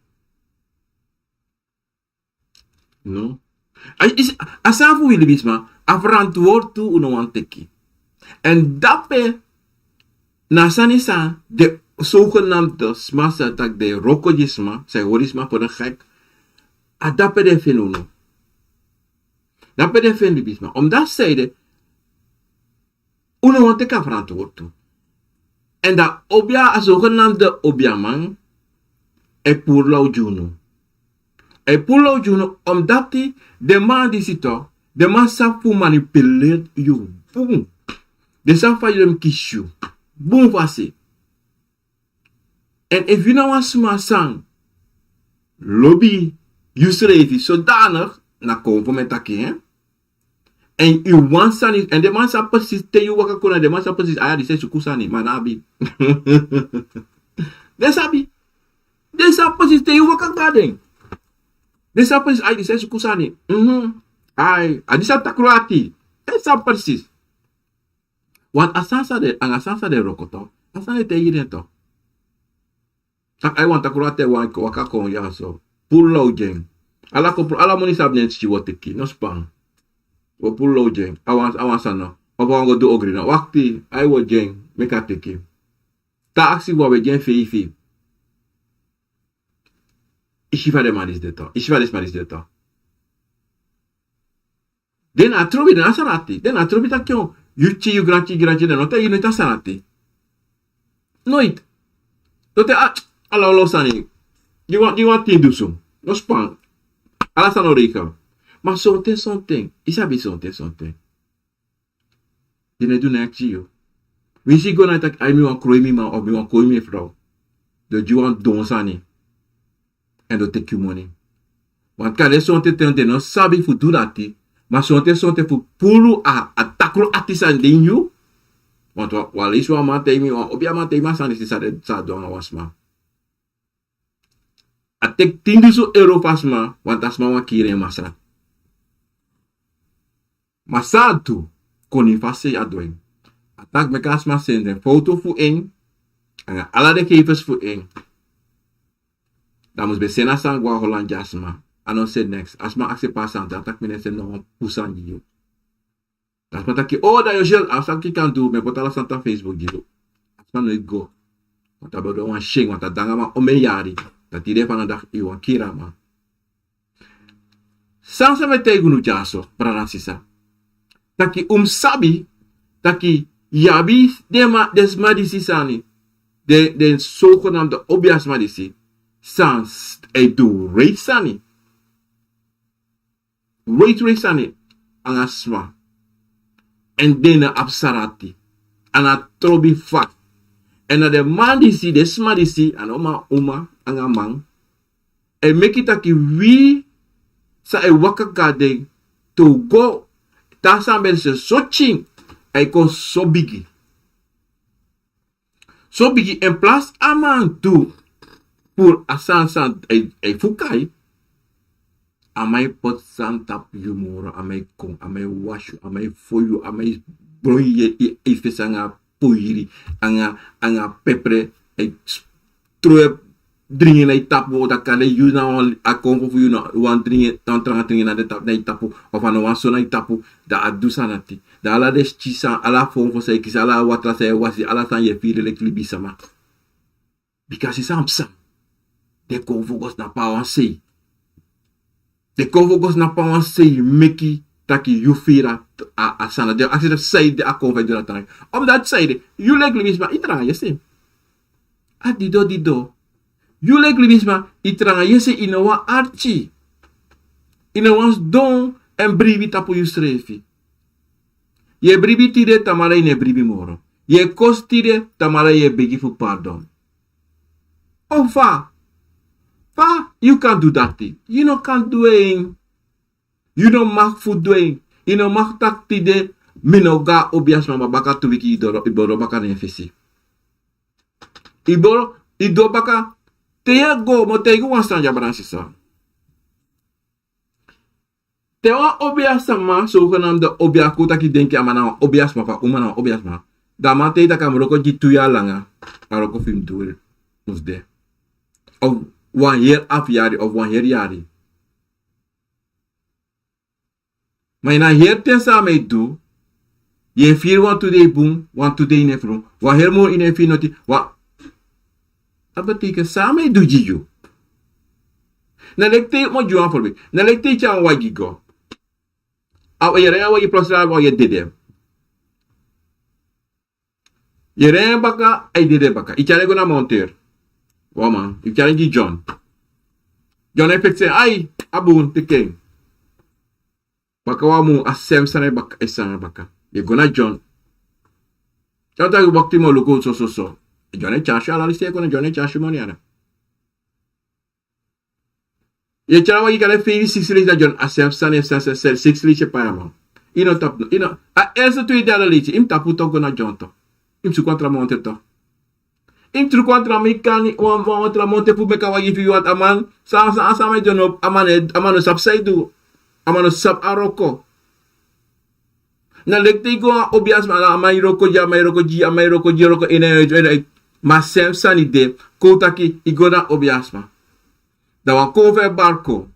No. A, isi, a sani fu wi libisma, a ferantwortu un no wani teki. Èn dape na a sani san den zogenaamde sma san taki den e wroko gi sma, san e hori sma voor de gek, a dape den e feni unu. Dape den e feni libisma. Omdat zij de Un no wani teki a ferantwortu. Èn dan obia, a zogenaamde obiaman, e puru law gi unu. E puru law gi unu, omdat den man disi toch, den man sabi fu manipuleer yu bun. Den sabi fa yu e kisi yu bun fasi. Èn efu yu na wan sma san lobi yusrefi zodanig, na kon fu mi e taki, hè? Èn yu wani sani, èn den man sabi precies te yu waka kon na den man sabi precies, a ya disi e suku sani, ma a no abi. Den sabi. Den sabi precies te yu waka kon na den. Den sabi precies, a ya disi e suku sani. Mhm. Ai, a disi a takru ati. Den sabi precies. Want a sani san den, anga a sani san den e wroko toch, a sani e taigi den toch. Taki ai wan takru ati e wani waka kon ya so. Puru law gi en. Ala kon puru, ala moni san a abi na en tiki wi o teki, no span. Wi o puru law gi en. A wan, a wan sani no. Of a wani go du ogri no. Wakti, ai wi o gi en, meki a teki. Te a aksi wi, a wi e gi en feifi. I si fa den man disi de toch. I si fa den sma disi de toch. Den no trobi, den no abi sani ati. Den no trobi taki yu pikin, yu granpikin, granpikin, den no taigi yu noiti a sani ati. Noiti. Den o taki, a, ala olo sani. Gi wan, gi wan tin dusun. No span. Ala sani o regel. Ma sonten, sonten. I sabi sonten, sonten. Den no e du neks gi yu. Winsi yu go na taki, ai, mi wani kroi mi man of mi wani kroi mi frow. Den o gi wan don sani. Èn den o teki yu moni. Want kande sonten ten den no sabi fu du dati. Ma sonten, sonten fu puru a, a takru ati san de ini yu. Want wan, wan leisi wan man taigi mi, wan obiaman taigi mi a sani disi san a du anga wan sma. A teki tin dusun euro fu a sma, want a sma wani kiri en masra. Ma san a du, kon ini fasi a du en. A taki meki a sma seni den foto fu en, anga ala den gegevens fu en. Dan a mus ben seni a sani go na Holland gi a sma. A no seni neks. A sma aksi pe a sani de, a taki mi no e seni no wan puru sani gi yu. Dan a sma taki, o, dan yu o si, a sani kan du, mi e poti ala sani na Facebook gi yu. A sma no e go. Want a ben o du wan syen, want a de nanga man omeni yari. Dan tide fanowdu yu wani kiri a man. San san mi e taigi unu dyaso, brada, sisa. Taki un mus sabi, taki yu abi den man, den sma disi sani. Den, den zogenaamde obiasma disi. San s-, e du wreiti sani. Wreiti, wreiti sani anga sma. Èn den no abi sani ati. A no trobi fa. Èn na den man disi, den sma disi, a no man, uma, anga man. E meki taki wi san e waka kon na den, te un go, te a sani ben de so pikin, a e kon so bigi. So bigi, in plaats a man du puru a sani san a e, a e fuka yu. A man e poti sani tapu yu moro, a man e kon, a man e wasi yu, a man e fon yu, a man e bron yu, yu, yu fesi anga poiri, anga, anga pepre, a e s-, trowe dringi na yu tapu, dan kande yu na wan, a konfo fu yu na wan dringi, na wan tranga dringi na den tapu, na yu tapu, of a no wan so na yu tapu, dan a du sani ati. Dan ala den skin san, ala fon fu san yu kisi, ala watra san yu wasi, ala sani yu e firi leki libisma. Bika san psa. Den kon fu go snapu a wan sei. Den kon fu go snapu a wan sei meki taki yu firi a, a sani. Den aksi taki san ede a kon fu e du dati. Omdat san ede, yu leki libisma, yu tranga yesi. A dido dido. Yu leki libisma, yu tranga yesi, yu no wani arki. Yu no wani sidon èn bribi tapu yusrefi. Yu e bribi tide, tamara yu no e bribi moro. Yu e kosi tide, tamara yu e begi fu pardon. O fa? Fa yu kan du dati? Yu no kan du en. Yu no mag fu du en. Yu no mag taki tide, mi no go na obiasma, ma baka tu wiki yu doro, yu boro baka na en fesi. Yu boro, yu doro baka, te yu e go, mi o taigi wan sani, brada, sisa. Te wan obiasma, zogenaamde obia, kon taki denki a man na wan obiasma, of a uma na wan obiasma. Dan a man taigi taki a mus wroko gi tu yari langa, a wroko fu yu mus du, mus de. Of wan heri afu yari, of wan heri yari. Ma ini a heri ten san a man e du, yu e firi wantu dei bun, wantu dei yu no e firi bun, wan heri mun yu no e firi noti, wan, a betekent san a man e du gi yu. Na leki te yu mu gi wan forbi, na leki te yu tyari wan wagi go. A yu e rei a wagi, plotseling a wagi e dede. Yu e rei en baka, a e dede baka. Yu tyari en go na monteur. Wan man, yu tyari en gi John. John e fiksi en, ai, a bun, teki en. Baka wan mun, a sem sani e baka, e sani e baka. Yu e go na John. John taki, wakti, mi o luku so, so, so. John e tyari yu ala disi, yu e go na John, e tyari yu moni, yara. Yu e tyari wan wagi, kande feifi, siksi leisi na John, a sem sani, e siksi leisi e pai a man. Yu no tapu, yu no, a eerste, tweede, derde leisi, yu mus tapu tok go na John tok. Yu mus suku wan tra monteur tok. Yu mus suku wan tra mekani, wan, wan, wan tra monteur fu meki a wagi fu yu, want a man, san, san, san a man e du no, a man e, a man no sabi san a e du. A man no sabi a wroko. Na leki te yu go na obiasma, a man e wroko gi, a man e wroko gi, a man e wroko gi, wroko ini en, ini en. Ma a sem sani de, kon un taki, yu go na obiasma. Dan wan konfo e bari kon.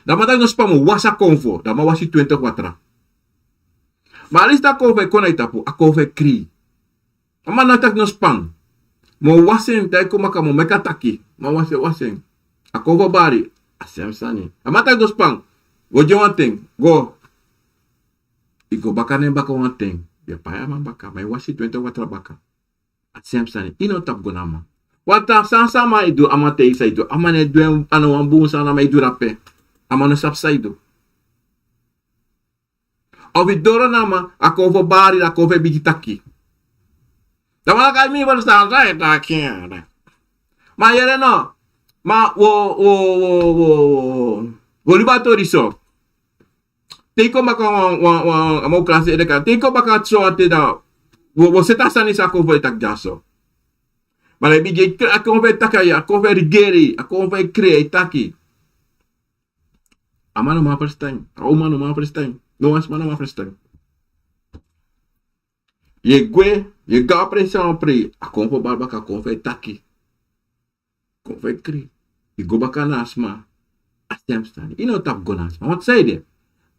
Dan a man taki no span, mi o wasi a konfo. Dan a man wasi twintig watra. Ma a leisi te a konfo e kon na yu tapu, a konfo e krin. A man no taki no span. Mi o wasi en, te a kon baka mi o meki a taki. Mi o wasi, wasi en. A konfo bari, a sem sani. A man taki no span. Wi o gi en wan ten, go. Yu go baka na en baka wan ten. Yu e pai a man baka, ma yu wasi twintig watra baka. A sem sani. Yu no tapu go na a man. Wan tra sani san a man e du, a man taigi san yu e du. A man e du en, a no wan bun sani a man e du drape. A man no sabi san yu e du. Efu yu doro na a man, a konfo bari, a konfo e bigin taki. Dan a man taki mi ferstan san yu e taki. Ma yere no. Ma wi o, wi o, wi o, wi o, wi o, wi o libi a tori so. Te yu kon baka wan, wan, wan, a man o klasi ede kan. Te yu kon baka so wan ten dan, wi o, wi o seti a sani san a konfo e taki dyaso. Ma dan yu bigin e kri-, a konfo e taki, a konfo e rigeri, a konfo e kri-, e taki. A man no man ferstan. A uma no man ferstan. No wan sma no man ferstan. Yu e gwe, yu e go a presi, a presi. A konfo bari baka, a konfo e taki. Konfo e kri-. Yu go baka na a sma. A sem sani. Yu no tapu go na a sma. Want san ede?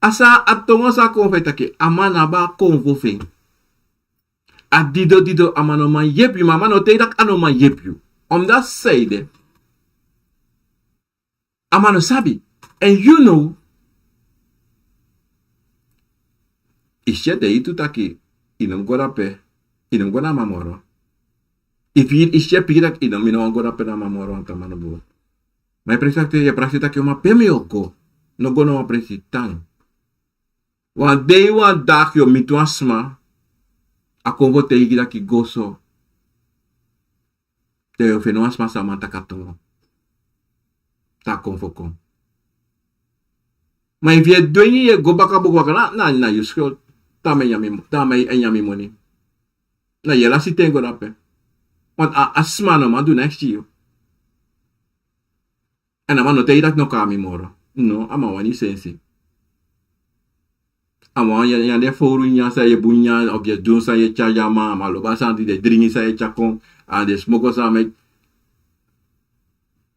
A san, a tongo san a konfo e taki, a man no abi a konfo fu en. A dido dido, a man no man yepi yu, ma a man no taigi taki a no man yepi yu. Omdat san ede? A man no sabi. And you know, yu si ete yu tu taki, yu no mus go drape, yu no mus go na a man moro. Efu yu si e piki taki, yu no, mi no wani go drape na a man moro, want a man no bun. Ma yu prakseri taki, yu prakseri taki, ma pe mi o go? No go na wan presi, tan. Wan dei, wan dagi yu o miti wan sma, a konfo taigi taki go so. Dan yu o feni wan sma san a man taki a tongo. Te a konfo kon. Ma efu yu e dwengi, yu e go baka boku baka, na, na, na yu skuld. Te a man e nyan mi, te a man e nyan mi moni. Na yu e lasi ten go drape. Want a, a sma no man du neks gi yu. En a man no taigi taki no kon na mi moro. No, a man wani sensi. A man wani nyan, nyan den fowru nyan san yu e bun nyan, of yu e du san yu e tyari gi a man, a man lobi a sani di den dringi san yu e tyari kon, a den smoko san a man e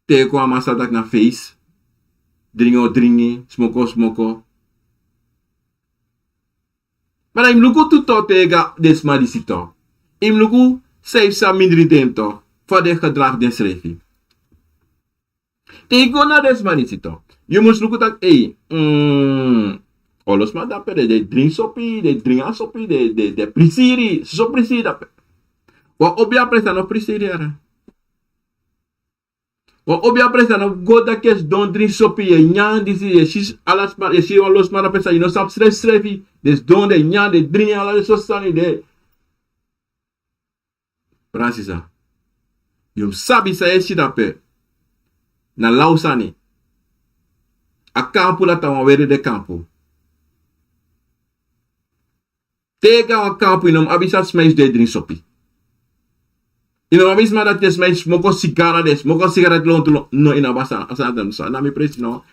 teki kon, a man sabi taki na feisi. Dringi o dringi, smoko o smoko. Ma dan yu mus luku tu tok, te yu go na den sma disi tok. Yu mus luku san yu psa mindri den tok, fa den gedragi densrefi. Te yu go na den sma disi tok, yu mus luku taki, ei, mm, olo sma dape, den, den dringi sopi, den dringi a sopi, den, den, den prisiri, soso prisiri dape. Wan obiasma no prisiri, yara. Wan obiasma no go taki yu e sidon dringi sopi, yu e nyan disi, yu e si ala sma, yu e si wan lo sma dape san yu no sabi srefisrefi, den sidon, den e nyan, den e dringi ala den soso sani de. Brada, sisa, yu mus sabi san yu e si dape na law sani. A kampu dati na wan weri de kampu. Te yu go na wan kampu, yu no mus abi san sma e sidon e dringi sopi. Yu no mus abi sma dati e smoko sigara, den e smoko sigara dati lontu lontu. No, yu no abi a sani, a sani dati. A sani na mi presi, no.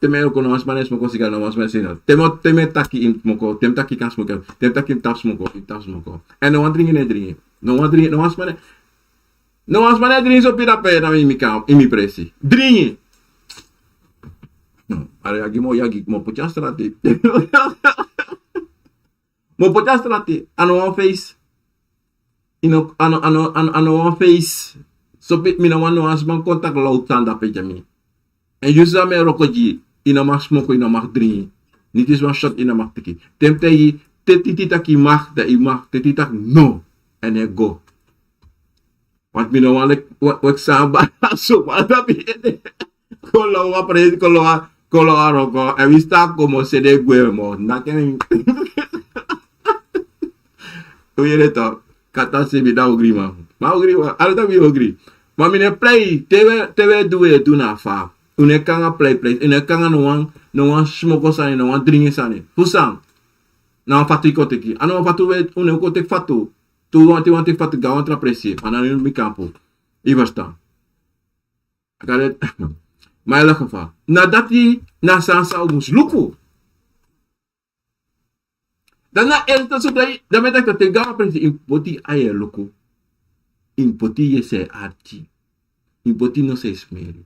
Te mi e wroko, no wan sma no e smoko sigara, no wan sma no e sidon. Te mi, te mi e taki, yu mus smoko, te mi taki yu kan smoko, te mi taki yu mus tapu smoko, yu mus tapu smoko. En no wan dringi no e dringi. No wan dringi, no wan sma no e, no wan sma no e dringi sopi dape na mi, mi kan, ini mi presi. Dringi. Hmm. Ari yagi mo yagi mo poti a strati. Mo poti a strati ano wan feis. Ino ano ano ano ano wan feis. Sopi mi no wan no wan sman kontak lawtan dape jami. En yusu a mi e roko gi yu. Yu no mag smoko, yu no mag dringi. Niti swan shot yu no mag tiki. Te mi taigi yu te titi taki yu mag dan yu mag, te titi taki no. En e go. Want mi no wan leki weki samba. So wan dabi ede. Kon lowa presi kon lowa kon lowa roko en wi sta kon mo sede gwe mo naki en. Wi yere to. Kata si mi dan ogri man ma ogri man ala dan mi ogri. Ma mi no e prei te wi e du wi e du na fa. Un no e kon nanga prei prei un no e kon nanga no wan no wan smoko sani no wan dringi sani fu san? Na wan fatu yu kon teki a no wan fatu wi e un no e kon teki fatu. Tu wan te wan teki fatu gawan tra presi a na no mi kampu. Yu ferstan? Ma en leki fa na dati na san san un mus luku. Dan na elto so dai dan mi e taki te gawan presi yu mus poti a yu e luku. Yu mus poti yu e si en arki. Yu mus poti yu no si en smeri.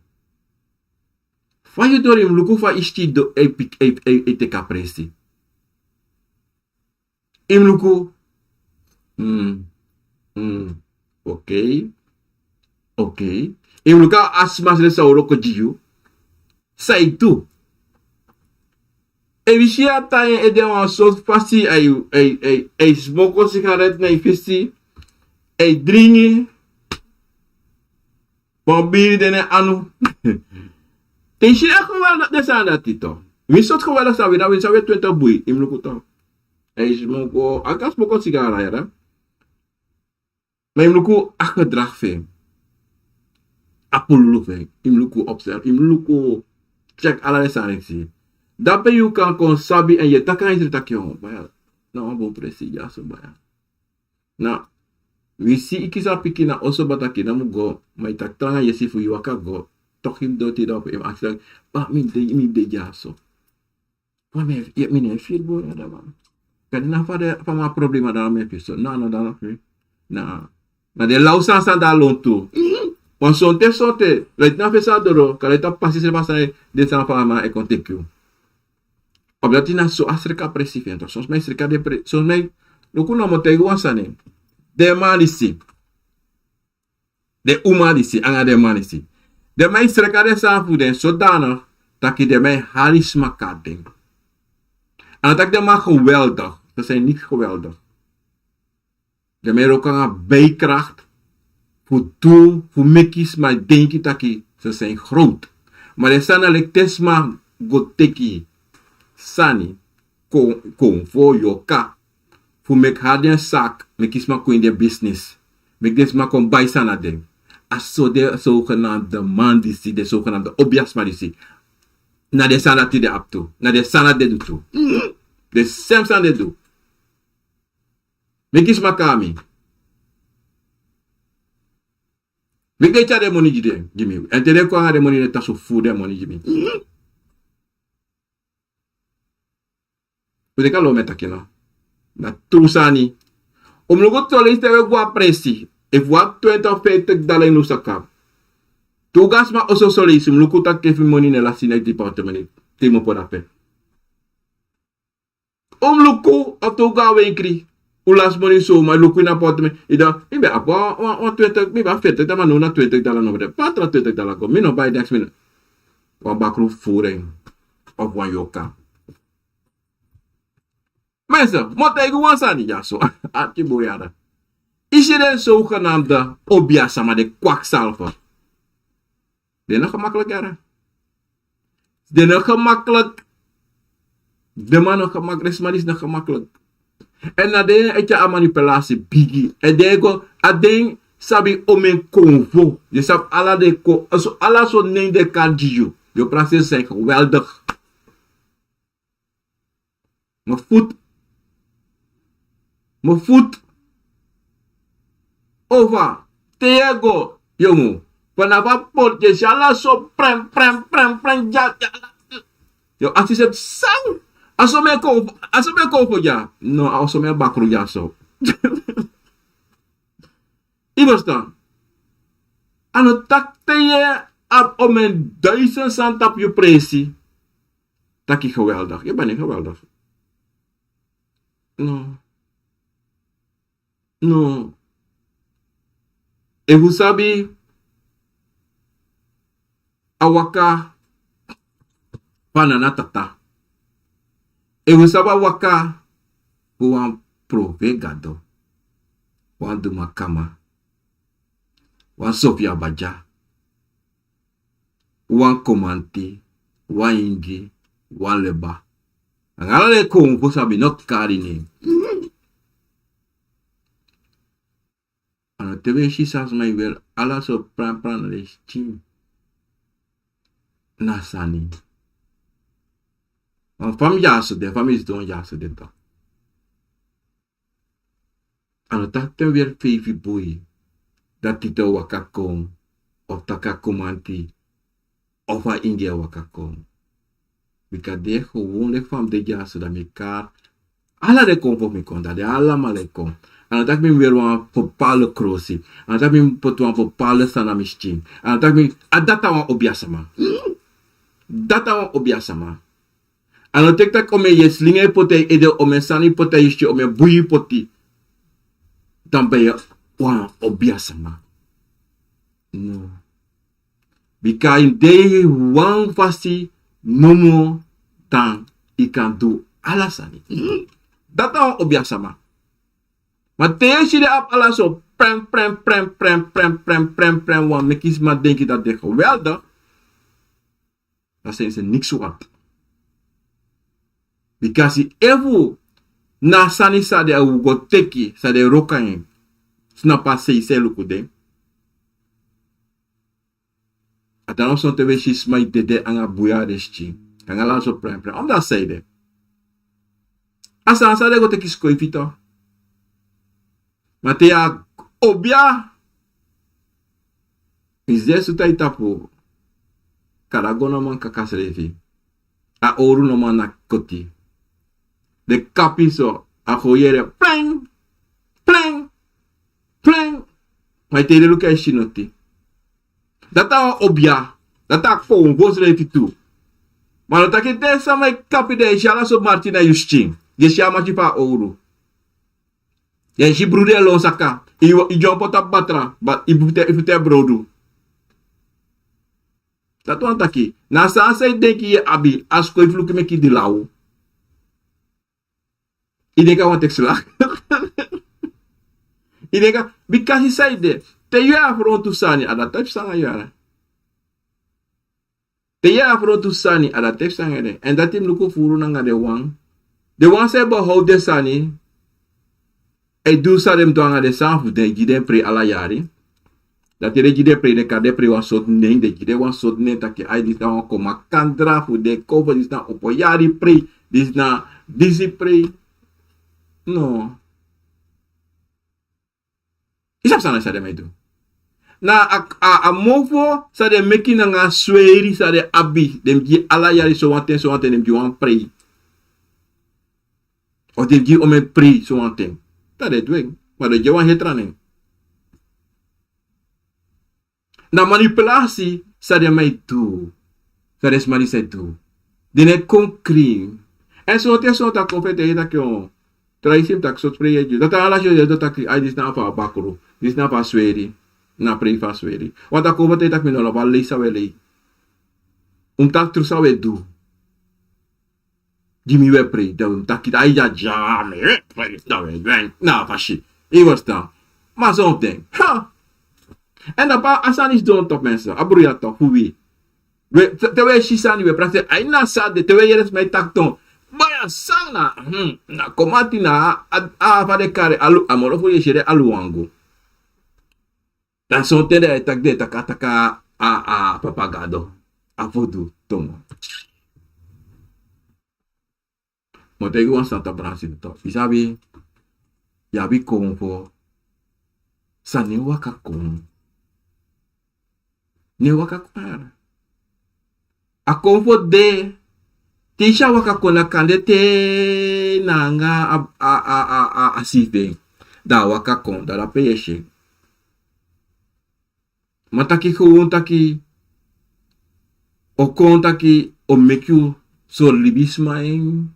Fa yu dori yu mus luku fa yu sti yu do e piki e teki a presi. Yu mus luku. Okei. Okei. Yu mus luku a sma sresi san o wroko gi yu. San yu du? Efu yu si a tan yu en ede wan sortu fasi a yu smoko sigaret na yu fesi. A yu dringi. Wan biri de na en anu. Te yu si den geweldik den sani dati to. Winsi sortu geweldik san wi na winsi a wi e twintig bui yu mus luku to. A yu smoko a kan smoko sigara yara. Ma yu mus luku a gedrag fu en. A pululu fu en yu mus luku observe yu mus luku. Tyek ala den sani fu si. Dape yu kan kon sabi èn yu e taki na yu sri taki yon baya. Na wan bun presi dyaso baya. Na wi si yu kisi a pikin na oso bataki na mu go. Ma yu taki tranga yesi fu yu waka go. Toki yu mus doti dan opo yu mus aksi taki ba mi de dyaso. Fa mi e firi bun na dan man. Kadi na fa mi a problema dan mi e firi so na no dan na firi. Na den law sani sani dan lontu. Wan sonte sonte laiti na fesi a doro kadi laiti a pasi srefi a sani. Den sani fa a man e kon teki yu. Obi dati na so a sreka presi fu en to son sma e sreka den presi son sma e luku nomo taigi wan sani. Den man disi den uma disi anga den man disi den man e sreka den sani fu den sodana. Taki den man e hali sma kari den. A no taki den man geweldig. Den sani niti geweldig. Den man e wroko nanga beikrakt fu du fu meki sma e denki taki se sani growt. Ma den sani na leki te sma go teki sani kon fu yoka fu meki hari den sak meki sma kon ini den bisnis. Meki den sma kon bai sani na den. A so den sogenamde man disi den sogenamde obiasma disi. Na den sani dati den abi tu na den sani dati den du tu. Den sem sani den du. Meki sma kon na mi. Meki den tyari den moni gi den gi mi èn te den kon nanga den moni den tasu furu den moni gi mi. Un de kan lobi mi e taki no. Na tru sani. Un mus luku tu soleisi te un e go na presi efu wan twenti of fifti dala ini un saka. Te un go na sma oso soleisi un mus luku taki efu mi moni no e lasi ini a yu dipartementi. Te yu mus poti dape. Un mus luku of te un go na wenkri. Un lasi moni so ma yu luku ini a portementi yu dan mi ben abi wan twenti mi ben abi ferti dala ma now na twenti dala no ben de patra twenti dala go mi no bai deks mi no. Wan bakru furu en of wan yoka. Mense mi o taigi wan sani dyaso. Arki bun yara. Yu si den sogenamde obiasama den kwaksalfe. Den no gemaklik yara. Den no gemaklik. Den man no gemaklik den sma disi no gemaklik. Èn na den e tyari a manipulasi bigi èn den e go a den sabi omen konfo. Den sabi ala den kon so ala so nen den kan gi yu. Den o prakseri san e geweldig. Mi fut. Mi fut. Ova te yu e go yu mu fanafu a porti yu e si ala so pren pren pren pren dya dya. Yu o aksi seti san? A so mi e kon a so mi e kon fo dya. No a so mi e bakru dya so. Yu ferstan? A no taki te yu e abi omen duisen sani tapu yu presi. taki geweldig. Yu ben niet geweldig. No. No. Efu sabi a waka fu a nana tata. Efu sabi a waka fu wan profeet gado, wan dumakama, wan sofia badya, wan komanti, wan ingi, wan leba. Anga ala den kon fu sabi no kari nen. A no te wi e si san sma e weri ala sortu pranpran na den skin. Na sani. Wan fa mi dyaso de, fa mi sidon dyaso de toch. A no taki te mi weri feifi bui, dati te o waka kon, of taki a komanti, of a ingi e waka kon. Bika den e gewoon leki fa mi de dyaso, dan mi e kari ala den kon fu mi kon, dan den alamala e kon. A no taki mi weri wan bepaalde krosi. A no taki mi poti wan bepaalde sani na mi skin. A no taki mi, a dati a wan obiasama. Dati a wan obiasama. A no teki taki omeni yu e slingi yu poti a yu ede, omeni sani yu poti a yu skin, omeni bui yu poti, dan ben yu wan obiasama. No. Bika yu de wan fasi nomo, dan yu kan du ala sani. Dati a wan obiasama. Ma te yu e si den abi ala sortu pren, pren, pren, pren, pren, pren, pren, pren, wan meki sma denki dati den geweldig. Dan sani disi niks waard. Bikasi efu na a sani san den o go teki, san den wroko na en, sma pasei san e luku den. A dan sonten wi e si sma e dede anga bui na den skin, anga ala sortu prenpren. Omdat a sani de, a sani san den go teki skoifi tu. Ma te yu a obia, yu si den sutu na yu tapu, kadago no man kaka srefi. A owru no man naki koti. Den kapi so, a go yere plen, plen, plen. Ma yu te yu de luku, yu si noti. Dati a wan obia, dati a konfo srefi tu. Ma a no taki te sama e kapi, den e si ala sortu marki na yu skin. Den e si a marki fu a owru. Den e si brudu e lon saka. Yu, yu dyompo tapu batra, ma yu furu te, yu furu te brodu. Dati wani taki, na san san yu denki yu abi, a skoifi luku meki yu de law. Yu denki a wani teki slag. Yu denki a, bikasi san yu de, te yu e afrontu sani, a dati type sani yu e. Te yu e afrontu sani, a dati type sani yu e. Èn dati mi luku furu nanga den wan. Den wan san e behoud den sani, e du san den mus du nanga den sani fu den, gi den prei ala yari. Dati den gi den prei, den kari den prei wan sortu nen, den gi den wan sortu nen taki ai, disi na wan kon makandra fu den kon fu disi na opo yari prei, disi na disi prei. No. Yu sabi san na san den man e du? Na a, a, a mofo san den meki nanga a sweri san den abi, den mus gi ala yari sowan ten, sowan ten, den mus gi wan prei. Of den mus gi omeni prei sowan ten. Dati den du en, ma den gi en wan heri tra nen. Na manipulasi san den man e du. San den sma disi e du. Den no e kon krin. Èn sowan ten sowan ten a kon fu e taigi taki, o, tra yu si mi taki sortu prei yu e gi. Dati ala sortu yu e du taki, ai, disi na fu a bakru. Disi na fu a sweri. Na prei fu a sweri. Want a kon fu e taigi taki mi no lobi a lei san wi e lei. Un mus taki tru san wi e du. Gi mi wi e prei, dan un taki, ai, ya, ya, mi, eh, prei, dan wi e du en na a fasi. Yu e ferstan. Ma sowan ten, ha! Èn dan pe a sani sidon tu, mensen. A bruya tu fu wi. Wi, te, te wi e si sani, wi e prakseri, ai, na san de, te wi e yere sma e taki tu. Baya san na, hmm, na komanti na, a, a, fa den kari, alu, a moro fu yu e si den aluwangu. Dan sowan ten den e taki, den e taki, a taki a, a, a papa gado. A fu du, tomo. Mi o taigi wan sani tapu a sani tu. Yu sabi, yu abi konfo san no e waka kon. No e waka kon. A konfo de, te yu si a waka kon, na kande te nanga a, a, a, a, a, a si fu en. Dan a waka kon, dan na pe yu e si en. Ma taki gewoon taki, o kon taki, o meki yu So libisma en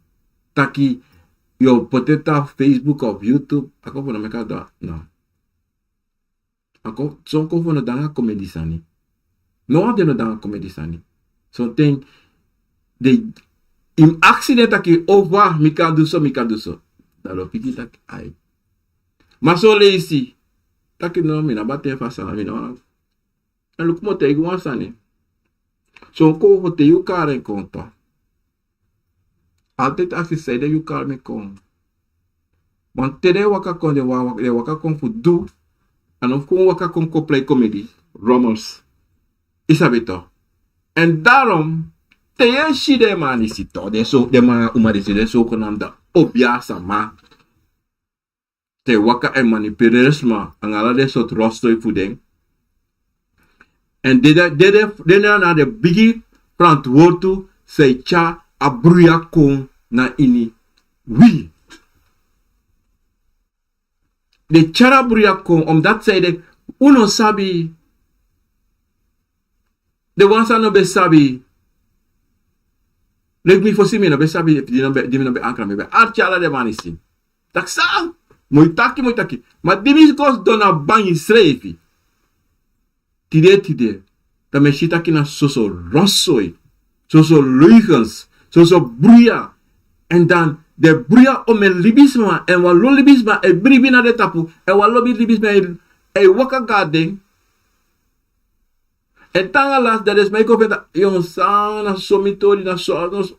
taki yu o poti en na Facebook of YouTube, a kon fu no meki a du. No. A kon, son kon fu no de nanga komedi sani. No wan de no de nanga komedi sani. Sonten den, yu mus aksi den taki: "O, fa mi kan du so, mi kan du so." Dan den o piki taki ai. Ma son leisi taki: "No, mi no abi a ten fu a sani, mi no wani." Èn luku, mi o taigi wan sani. Son kon fu te yu kari en kon, altijd aksi: "Sanede yu kari mi kon?" Want te den e waka kon, den wa-, den e waka kon fu du, a no fu kon waka kon koplei komedi, rommels. Yu sabi toch. Èn daarom, te yu e si den man disi toch, den so, den man nanga uma disi, den zogenaamde obiasama, te waka en manipuleer sma nanga ala den sortu rotzooi fu den. Èn den, den, den, den na den bigi verantwoording san e tyari a bruya kon na ini wi. Den e tyari a bruya kon, omdat sanede, un no sabi. Den wan san no ben sabi. Leki mi fosi, mi no ben sabi, di no ben, di mi no ben ankra, mi ben arki ala den man disi. Taki san? Moi taki, moi taki. Ma di mi go sidon na bangi srefi, tide, tide, dan mi e si taki na soso rotzooi, soso leugens, soso bruya. Èn dan den bruya omeni libisma, èn wan lo libisma e bribi na den tapu, èn wan lo libisma e, e waka go na den. Èn te nanga lasi, dan den sma e kon feni taki: "Yu san, na so mi tori, na so, na so."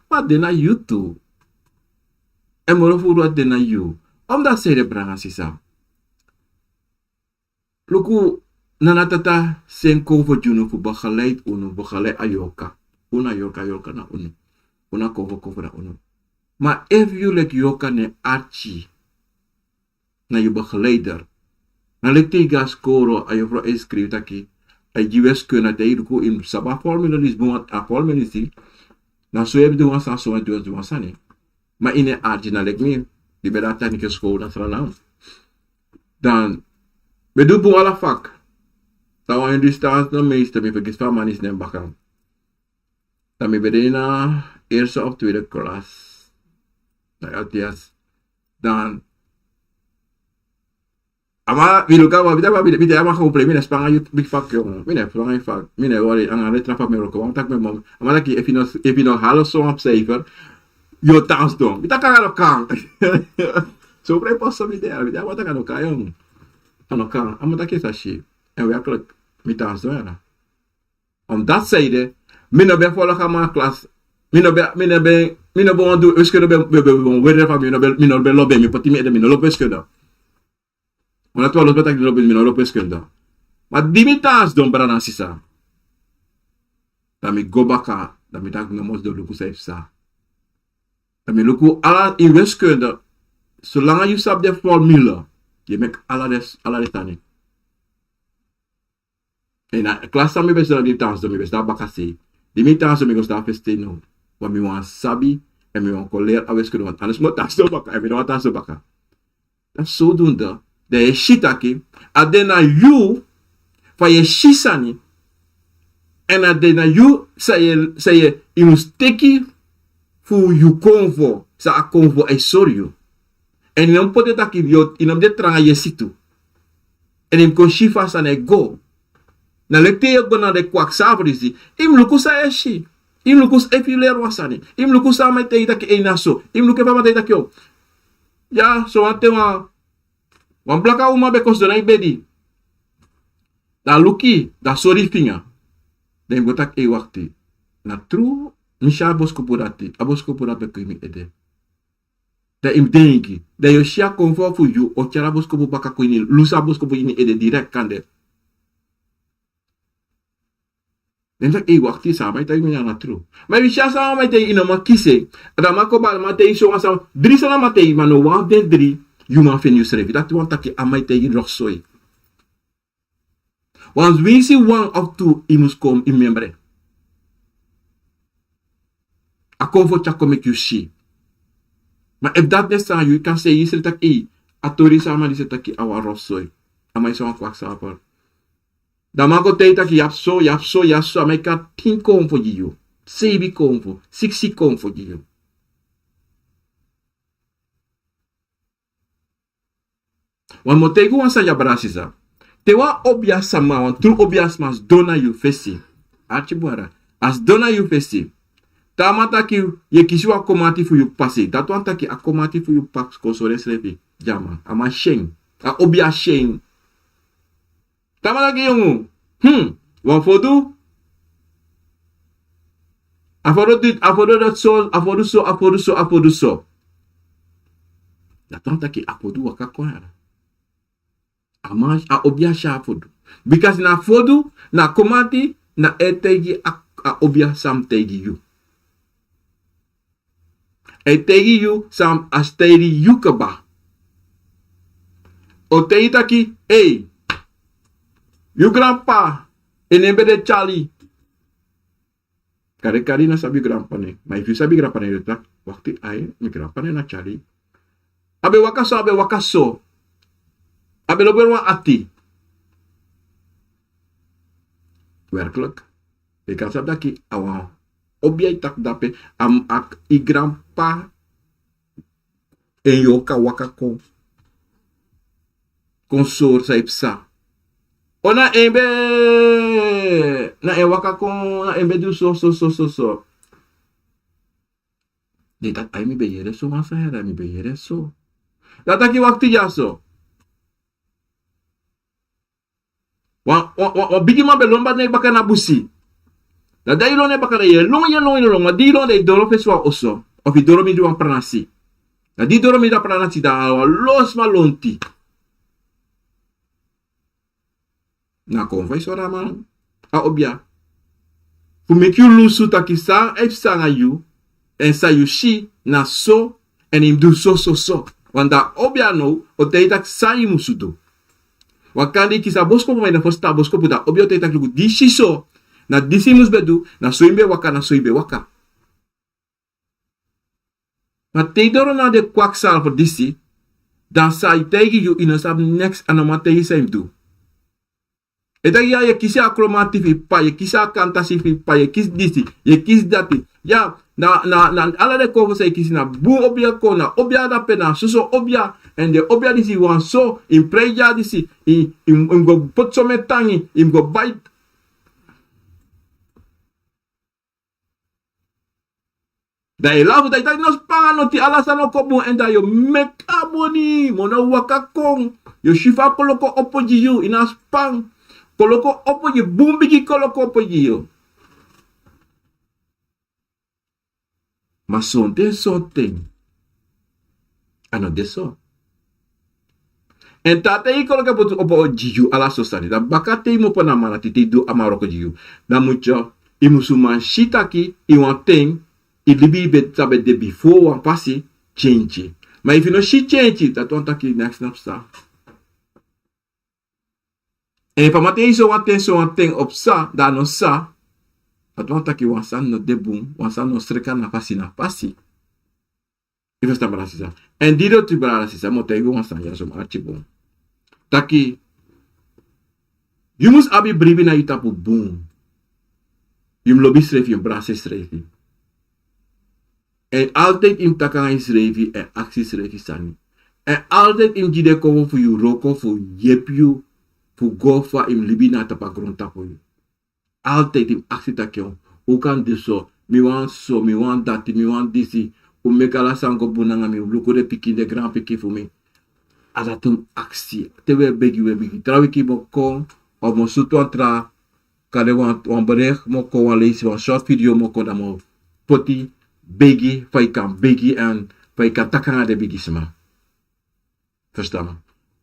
Ma a de na yu tu. Èn moro furu a de na yu. Omdat sanede, brada nanga sisa, luku, Nana Tata seni kon fu gi unu, fu begeleid unu, begeleid a yorka. Unu a yorka, yorka na unu. Unu a konfo, konfo na unu. Ma efu yu leki yorka na en arki, na yu begeleider. Na leki te yu go na skoro, a yufrow e skrifi taki, a e gi wiskunde, te yu luku, yu mus sabi a formule disi bun, a formule disi. Na so yu e du wan sani, so yu e du wan sani. Ma ini en arki, na leki mi, di mi ben de a technische school na Sranan. Dan mi e du bun ala vak. Dan wan distance na meester, mi fergiti fa a man disi nen baka. Dan mi ben de na eerste of tweede klas na L T S. Dan a man, mi luku a man, mi taki, mi taki, mi taki, a man go play, mi no e span nanga yu, bigi vak, yongu. Mi no e span nanga yu vak. Mi no e wari nanga a letra fa mi e wroko. A man taki, mi man, a man taki, efu yu no, efu yu no halo so wan cijfer, yu o tan sidon. Mi taki, a no kan. So, play pas so mi de, mi taki, a man taki, a no kan, yongu. A no kan. A man taki, sa si. Èn werkelijk, mi tan sidon, ya. Omdat sanede, mi no ben follow a man klas. Mi no ben, mi no ben, mi no ben wani du wiskunde, ben, ben, ben, ben, wede fa mi no ben, mi no ben lobi en, mi poti mi ede, mi no lobi wiskunde. Omdat wan lo ben taki mi no lobi, mi no lobi wiskunde. Ma di mi tan sidon, brada nanga sisa, dan mi go baka, dan mi taki, no, mi mus sidon luku san e psa. Dan mi luku ala ini wiskunde, solanga yu sabi den formule, yu e meki ala den, ala den sani. Èn a klas san mi ben sidon, di mi tan sidon, mi ben sidon bakasei. Di mi tan sidon, mi go sidon fesi now. Want mi wani sabi, èn mi wani kon leri a wiskunde, want anders mi o tan sidon baka, èn mi no wani tan sidon baka. Dan zodoende, dan yu e si taki, a de na yu, fa yu e si sani, èn a de na yu, san yu, san yu, yu mus teki fu yu konfo, san a konfo e sori yu. Èn yu no mus poti taki yu, yu no mus de tranga, yu e si tu. Èn yu mus kon si fa a sani e go. Na leki te yu o go na den kwaksaver disi, yu mus luku san yu e si. Yu mus luku efu yu leri wan sani. Yu mus luku san a man e taigi taki, ei, na so. Yu mus luku efu a man e taigi taki, o. Ya, so wan ten wan, wan blaka uma ben kon sidon na yu bedi. Dan a luku yu, dan a sori yu finga. Dan yu mus go taki, ei, wakti. Na tru, mi si a boskopu dati, a boskopu dati ben kon ini mi ede. Dan yu mus denki, dan yu o si a konfo fu yu o tyari a boskopu baka kon ini, lusu a boskopu ini ede direkt kande. Dan yu taki, ei, wakti, san a man e taigi mi na tru. Ma yu si a san a man e taigi yu, yu no man kisi en. Dan a man kon bari, a man taigi yu so wan sani, dri sani a man taigi yu, ma no wan fu den dri yu man feni yusrefi. Dati wani taki a man e taigi yu rotzooi. Wan winsi wan of tu yu mus kon memre. A konfo tyari kon meki yu si. Ma efu dati no e sani, yu kan sei yusrefi taki, ei, a tori san a man disi e taki a wan rotzooi. A man disi a wan kwaksaver. Dan a man go taigi yu taki yu abi so, yu abi so, yu abi so, a man e kari tin konfo gi yu. Seibi konfo, siksi konfo gi yu. Wan mi o taigi wan sani ya, brada sisa. Te wan obiasma, wan tru obiasma sidon na yu fesi. Arki bun, a sidon na yu fesi. Te a man taki yu e kisi wan komati fu yu pasi. Dati wani taki a komati fu yu pasi kon sori ensrefi gi a man. A man si en. A obia si en. Te a man taki yongu, hmm, wan fodu. A fodu dati, a fodu dati so, a fodu so, a fodu so, a fodu so. Dati wani taki a fodu waka kon ya. A man, a obia si a fodu. Bikasi na fodu, na komati, na e taigi a, a obia san mi taigi yu. A e taigi yu san a si taigi yu kaba. A o taigi taki, ei, yu granpa, en nen ben de Charlie. Kari kari no sabi granpa nen. Ma efu yu sabi granpa nen, yu taki, wakti, ai, mi granpa nen na Charlie. A ben waka so, a ben waka so. A ben lobi wan ati. Werkelijk. Yu kan sabi taki a wan obia e taki dape, a mu aki yu granpa en yu o kan waka kon. Kon sori san e psa. O na en ben, na en waka kon, na en ben du so, so, so, so, so. Den taki, ai, mi ben yere so wan sani ya, mi ben yere so. Dan a taki wakti dyaso. Wan, wan, wan, wan bigiman ben lon baka na busi. Dan di yu lon na baka, dan yu e lon, yu e lon, yu e lon. Ma di yu lon, dan yu doro fesi wan oso. Of yu doro mindri wan pranasi. Dan di yu doro mindri wan pranasi, dan a wan lo sma lonti. Na kon fa yu sori a man, a obia. Fu meki yu lusu taki san a e psa nanga yu, èn san yu si na so, èn yu mus du so, so, so. Want dan a obia now o taigi yu taki san yu musu du. Want kande yu kisi a boskopu, ma yu no ferstan a boskopu, dan a obia o taigi yu taki luku, disi so, na disi yu musu ben du, na so yu ben waka, na so yu ben waka. Ma te yu doro na den kwaksalver disi, dan san a e taigi yu, yu no sabi neks, a no man taigi yu san yu mus du. A e taigi yu, yu e kisi a kromanti fu yu p'pa, yu e kisi a kantasi fu yu p'pa, yu e kisi disi, yu e kisi dati. Ya, na, na, na ala den konfo san yu e kisi na bun obia kon, na obia dape, na soso obia, èn den obia disi wan so, yu mus prei dya disi, yu, yu, yu mus go poti somen tangi, yu mus go bai. Dan yu e lafu, dan yu taki no span, a noti, ala sani o kon bun, èn dan yu o meki a moni, moni o waka kon. Yu o si fa a koloko opo gi yu, yu no span. Koloko opo gi yu, bun bigi koloko opo gi yu. Ma sonten, sonten a no de so. Èn te a taigi yu koloko opo gi yu ala so sani, dan baka te yu mu opo na manati te yu du a man wroko gi yu, dan musu, yu musu man si taki yu wan ten, yu libi ben, san ben de bifo wan fasi, kenki. Ma efu yu no si kenki, dati wani taki neks no psa. Èn efu a man taigi yu so wan ten, so wan ten o psa, dan a no psa. Dati wani taki wan sani no de bun, wan sani no sreka na fasi na fasi. Yu ferstan, brada sisa. Èn di yu doti, brada sisa, mi o taigi yu wan sani ya so, mi arki bun. Taki, yu mus abi bribi na yu tapu bun. Yu mus lobi yusrefi, yu mus brasi yusrefi. Èn altijd yu mus taki nanga yusrefi, èn aksi yusrefi sani. Èn altijd yu mus gi den konfo fu yu wroko fu yepi yu fu go fa yu mus libi na tapu a grontapu. Altijd yu mus aksi taki, o, un kan du so, mi wani so, mi wani dati, mi wani disi, un meki ala sani go bun nanga mi, un luku den pikin, den granpikin fu mi. A dati un mus aksi. Te un e begi, un e begi. Tra wiki mi o kon, of mi o sutu wan tra, kande wan, wan bericht mi o kon, wan leisi, wan short video mi o kon, dan mi o poti begi, fa yu kan begi èn fa yu kan taki nanga den bigisma. Ferstan.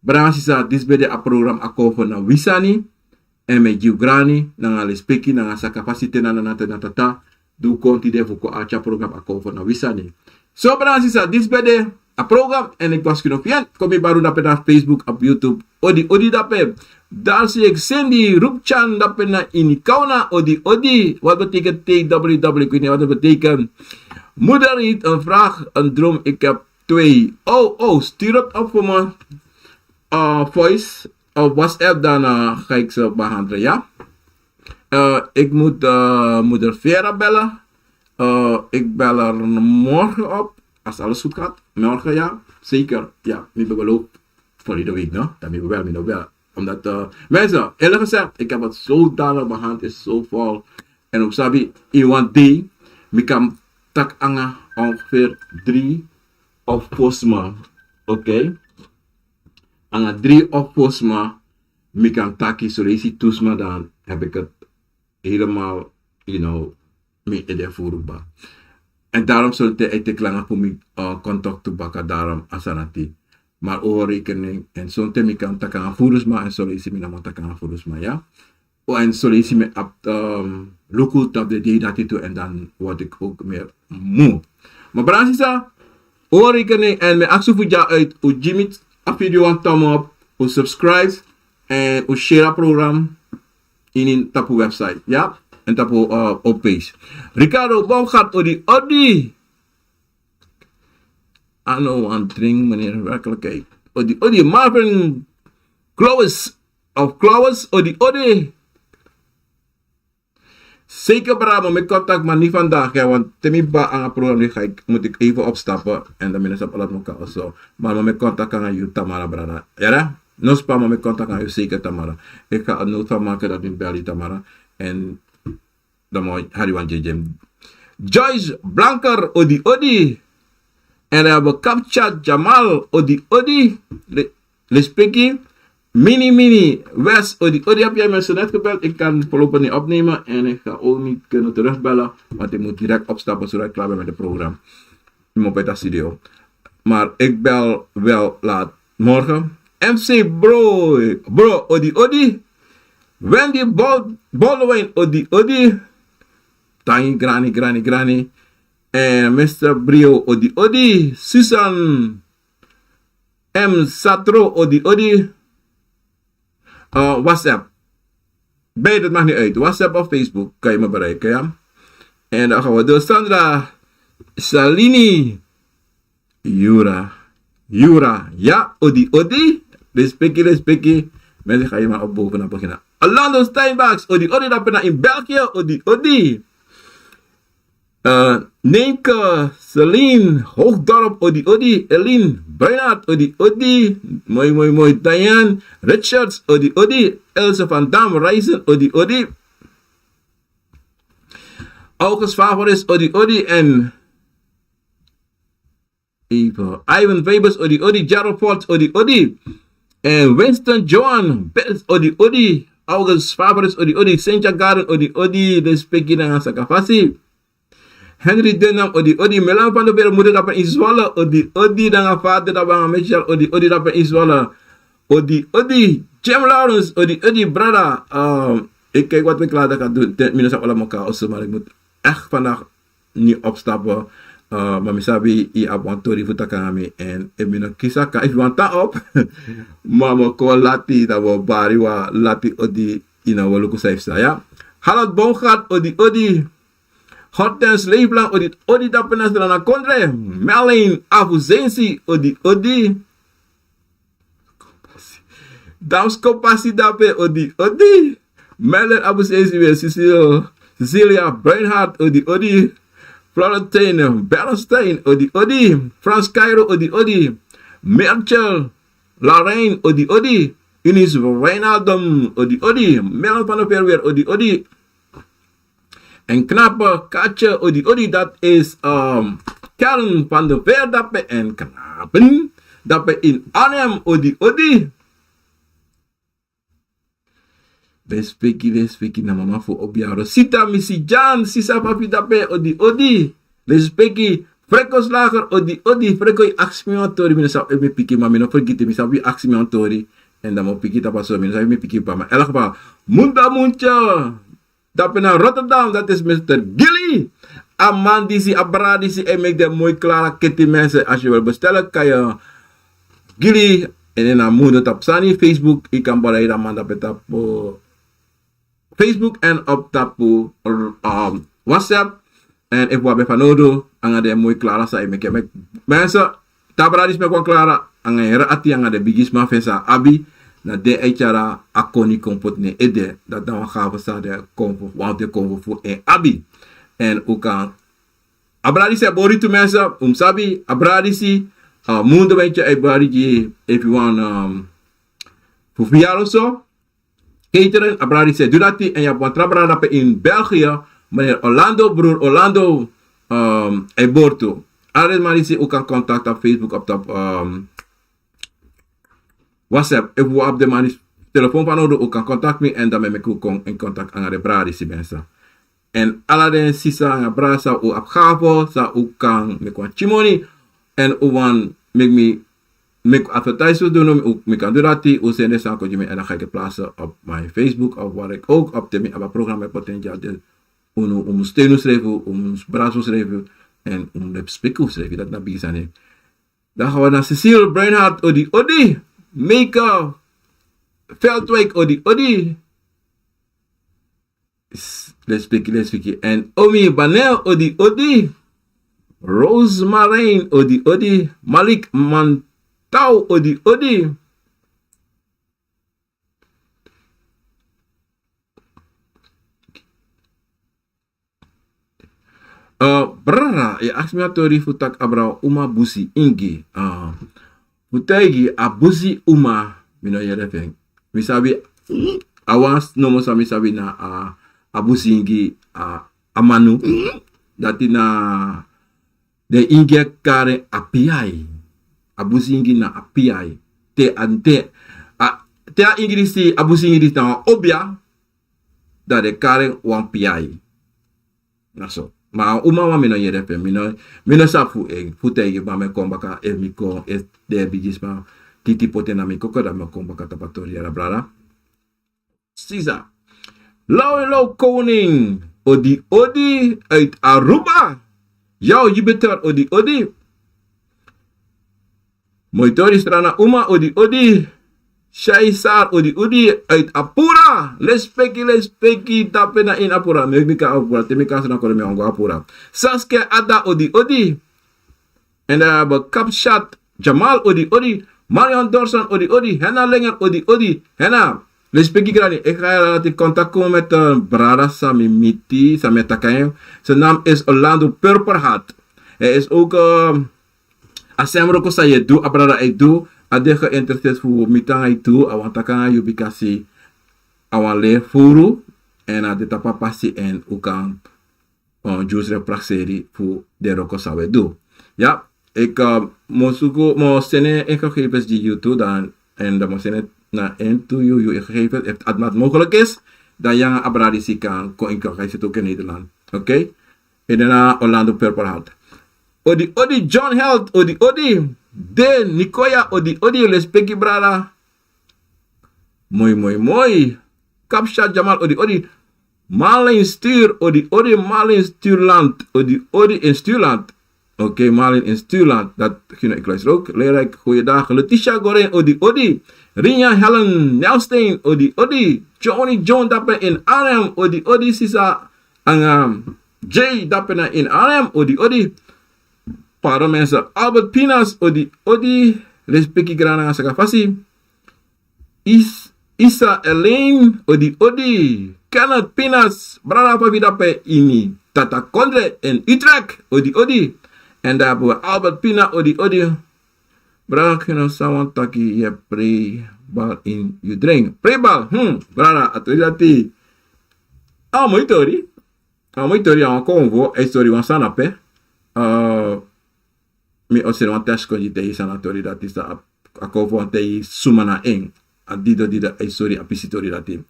Brada sisa, disi ben de a program Akomfo na wi sani. Èn mi e gi yu grani nanga lespeki nanga sakafasi te na, na, na, te na tata. Di un kon tide fu kon arki a program Akomfo na wi sani. So brada sisa, disi ben de a program, èn yu kan skin op yen. Kon mi bari un dape na Facebook, op YouTube. Odi, odi dape. Darcy Exendi, Rupchan dape na ini Kauna. Odi, odi. Wat betekent T W W? Ik weet niet wat het betekent. Moeder heeft een vraag, een droom. Ik heb twee. Oh, oh, stuur het op voor me. Eh, voice, eh, WhatsApp, dan, eh, ga ik ze behandelen, ja? Eh, ik moet, eh, moeder Vera bellen. Eh, ik bel er morgen op. Als alles goed gaat. Morgen, ja. Zeker. Ja, mi ben beloof. Verleden week, no? Dan mi ben bel, mi no bel. Omdat, eh, mensen, eerlijk gezegd, ik heb het zodanig, mijn hand is zo vol. En ook sabi, in one day, mi kan taki nanga ongeveer drie of four sma. Oké? Nanga drie of four sma, mi kan taki, so leisi tu sma, dan heb ik het helemaal, you know, mi ede furu kba. En daarom so te e teki langa fu mi, eh, contact tu baka, daarom a sani dati. Maar o hori rekening, en so te mi kan taki nanga furu sma, en so leisi mi no man taki nanga furu sma, ja. O, en so leisi mi abi, ehm, luku tapu den dei dati tu, en dan word ik ook meer moe. Maar brada, sisa, o hori rekening, en mi e aksi fu dya uit, un gi mi a video wan thumb up, un subscribe, en un share a program ini tapu website, ja? En tapu, eh, op page. Ricardo Baumgart, odi, odi. I know one thing, meneer, werkelijkheid. Odi, odi, Marvin Clowes, of Clowes, odi, odi. Zeker, brada, maar mi contact maar niet vandaag, ja, want te mi ba aan het program, die ga ik, moet ik even opstappen. En dan ben ik op alarm ook al zo. Maar, maar mi contact aan u, Tamara, brada. Ja, hè? No spa, maar mi contact aan u zeker, Tamara. Ik ga er nood van maken dat ik bel u, Tamara. En dan moet hari wan jejem. Joyce Blanker, odi, odi. En dan hebben we Kapcha Jamal, odi, odi. Le- Lespeki, Mini Mini West, odi, odi, heb jij mensen net gebeld? Ik kan voorlopig niet opnemen en ik ga ook niet kunnen terugbellen, want ik moet direct opstappen zodra ik klaar ben met het programma. Ik moet bij de studio. Maar ik bel wel laat morgen. M C Bro, Bro, odi, odi. Wendy Bol- Bolwijn, odi, odi. Tangi, Granny, Granny, Granny. En mister Brio, odi, odi. Susan M Satro, odi, odi. Eh, WhatsApp. Beide, het maakt niet uit. WhatsApp of Facebook kan je me bereiken, ja. En dan gaan we door. Sandra Salini. Jura. Jura. Ja, odi, odi. Respecti, respecti. Mensen, ga je maar op boven naar beginnen. Orlando Steinbachs, odi, odi, dat ben in België, odi, odi. Eh, Neenke, Celine, Hoogdorp, odi, odi. Elin, Bernard, odi, odi. Mooi, mooi, mooi. Diane Richards, odi, odi. Else van Dam, Reisen, odi, odi. August Favoris, odi, odi. En even Ivan Fabus, odi, odi. Gerald Ford, odi, odi. En Winston Johan, Best, odi, odi. August Favoris, odi, odi. Cynthia Garden, odi, odi. Respecti nanga sakafasi. Henry Denham, odi, odi. Melan van der Veer, moeder dape in Zwolle, odi, odi. Nanga vader dape nanga Michel, odi, odi, dape in Zwolle. Odi, odi. Jim Lawrence, odi, odi, brada. Ehm, ik kijk wat ik later ga doen. Ten- Minus op allemaal chaos, maar ik moet echt vandaag niet opstappen. Eh, maar mi sabi yu abi wan tori fu taki nanga mi, en efu mi no kisi a kan, efu yu wani tan op, ma mi o kon lati, dan mi o bari wan lati odi, yu no, wi o luku san yu psa, ya. Harold Bongart, odi, odi. Hortense Leeflang, odi, odi. Dape na Srana Kondre. Merlin Afuzensi, odi, odi. Dams Kopasi dape, odi, odi. Merlin Afuzensi, Cecil- Cecilia Bernhard, odi, odi. Florentine Bernstein, odi, odi. Frans Cairo, odi, odi. Merchel Lorraine, odi, odi. Eunice Wijnaldum, odi, odi. Merlin van der Veer, odi, odi. En Knapen, Katje, odi, odi, dat is, ehm, Karen van der Veer dape. En Knapen dape in Arnhem, odi, odi. Respecti, respecti na mama fu Obiaro. Sita, Misi Jan, sisa papi dape, odi, odi. Respecti. Freko Slager, odi, odi. Freko, yu aksi mi wan tori, mi no sabi efu mi piki, ma mi no fergiti, mi sabi yu aksi mi wan tori. En dan mi o piki tapu a so, mi no sabi efu mi piki, papa. Ma in elk geval, Munda Muntje. Dape na Rotterdam, dat is mister Gilly. A man disi, a brada disi e meki den moi klari keti, mensen. Als je wil bestellen, kan je Gilly en in a mundo tapu sani, Facebook. Yu kan bereik a man dape tapu Facebook en op tapu, um, WhatsApp. En efu wan ben fanowdu nanga den moi klari san yu meki, meki, mensen, te a brada disi meki wan klari nanga en ati, nanga den bigisma fu en san a abi, na den e tyari a koni kon poti na en ede. Dati na wan gave san den kon fu, wan fu den kon fu en abi. En un kan A brada disi e bori tu, mensen, un mus sabi, a brada disi, uh, mundu ben tyari a brada disi, efu yu wani, um, fu fiyalo so, catering, a brada disi e du dati, èn yu abi wan tra brada dape in België, meneer Orlando, broer Orlando, um, e bori tu. Ala den man disi un kan contact op Facebook, op, op, um, WhatsApp. Efu un abi den man disi telefoon fanowdu, un kan contact mi, èn dan mi e meki un kon in contact nanga den brada disi, mensen. Èn ala den sisa nanga brada san un abi gave, san un kan meki wan tyari moni, èn un wani meki mi, meki advertise fu du, no, mi, mi kan du dati, un seni den sani kon gi mi, èn dan ga ik het plaatsen op mijn Facebook of waar ik ook op, te mi abi a programma e poti en dya. Dus unu, un mus steun unsrefi, un mus brada unsrefi, èn un mus respeki unsrefi, dati na bigi sani. Dan gaan we naar Cecile Breinhart, odi odi. Meike Veldwijk, odi odi. S-, let's speak, let's speak. En Omi Banel, odi odi. Rosemarijn, odi odi. Malik Mantau, odi odi. Eh, brada, yu aksi mi a tori fu taki abra wan uma busi ingi. Eh, fu taigi a busi uma, mi no yere fu en. Mi sabi, a wan nomo san mi sabi na a, a busi ingi, a, a manu. Dati na den ingi e kari en a piai. A busi ingi na a piai. Te a, te a, te a ingi disi, a busi ingi disi na wan obia, dan den e kari en wan piai. Na so. Ma a uma wan mi no yere fu en, mi no, mi no sabi fu en, fu taigi, ma mi e kon baka, efu mi kon, efu den bigisma titi poti en na mi koko, dan mi o kon baka tapu a tori ya, brada. Sisa. Lawlaw Koning, odi odi uit Aruba. Yaw Jupiter, odi odi. Moi tori, Strana Uma, odi odi. Shaisar, odi odi uit Apura. Lespeki, lespeki, dape na ini Apura. Mi, mi kan Apura, te mi kan Strana Koning, mi o go Apura. Saske Ada, odi odi. En dan hebben we Kapshat Jamal, odi odi. Marion Dorson, odi odi. Henna Lenger, odi odi. Henna, lespeki grani. Ik ga je laten contact komen met, eh, brada san mi miti, san mi e taki na en. Zijn naam is Orlando Purperhart. Hij is ook, eh, a sem wroko san yu e du, a brada e du, a de geïnteresseerd fu miti nanga yu tu, a wani taki nanga yu, bikasi a wani leri furu, en a de tapu a pasi, en un kan, eh, gi unsrefi prakseri fu den wroko san un e du. Ya, ik, eh, mi o suku, mi o seni en gegevens gi yu tu, dan, en dan mi o seni en na en tu yu, yu gegevens, efu het mogelijk is, dan yu nanga a brada disi kan kon in contact, hij zit ook in Nederland. Oké? Ede na Orlando Purple Heart. Odi odi John Health, odi odi. De Nikoya, odi odi, lespeki brada. Moi, moi, moi. Kapsha Jamal, odi odi. Marlin Stuur, odi odi. Marlin Stuurland, odi odi in Stuurland. Oké, Marlin in Stuurland. Dat ging ik luister ook. Lerik, goeiedag. Letitia Gorin, odi odi. Rinja Helen Nelsteen, odi odi. Johnny John dape in Arnhem, odi odi. Sisa nanga Jay dape na in Arnhem, odi odi. Pardon mensen, Albert Pinas, odi odi. Lespeki grani nanga saka fasi. Is-, Isa Elaine, odi odi. Kenneth Pinas, brada fu a vida pe ini Tata Kondre in Utrecht, odi odi. En dan hebben we Albert Pina, odi odi. Brada Kino, san wani taki, yu e prei bal in yu dren. Prei bal, hmm, brada, a tori dati. A moi tori. A moi tori, a wan konfo, a e tori wan sani ape. Eh, mi o seni wan test kon gi yu te yu san a tori dati, san a, a konfo, wan te yu suma na en. A dido dido a e sori a pisi tori dati.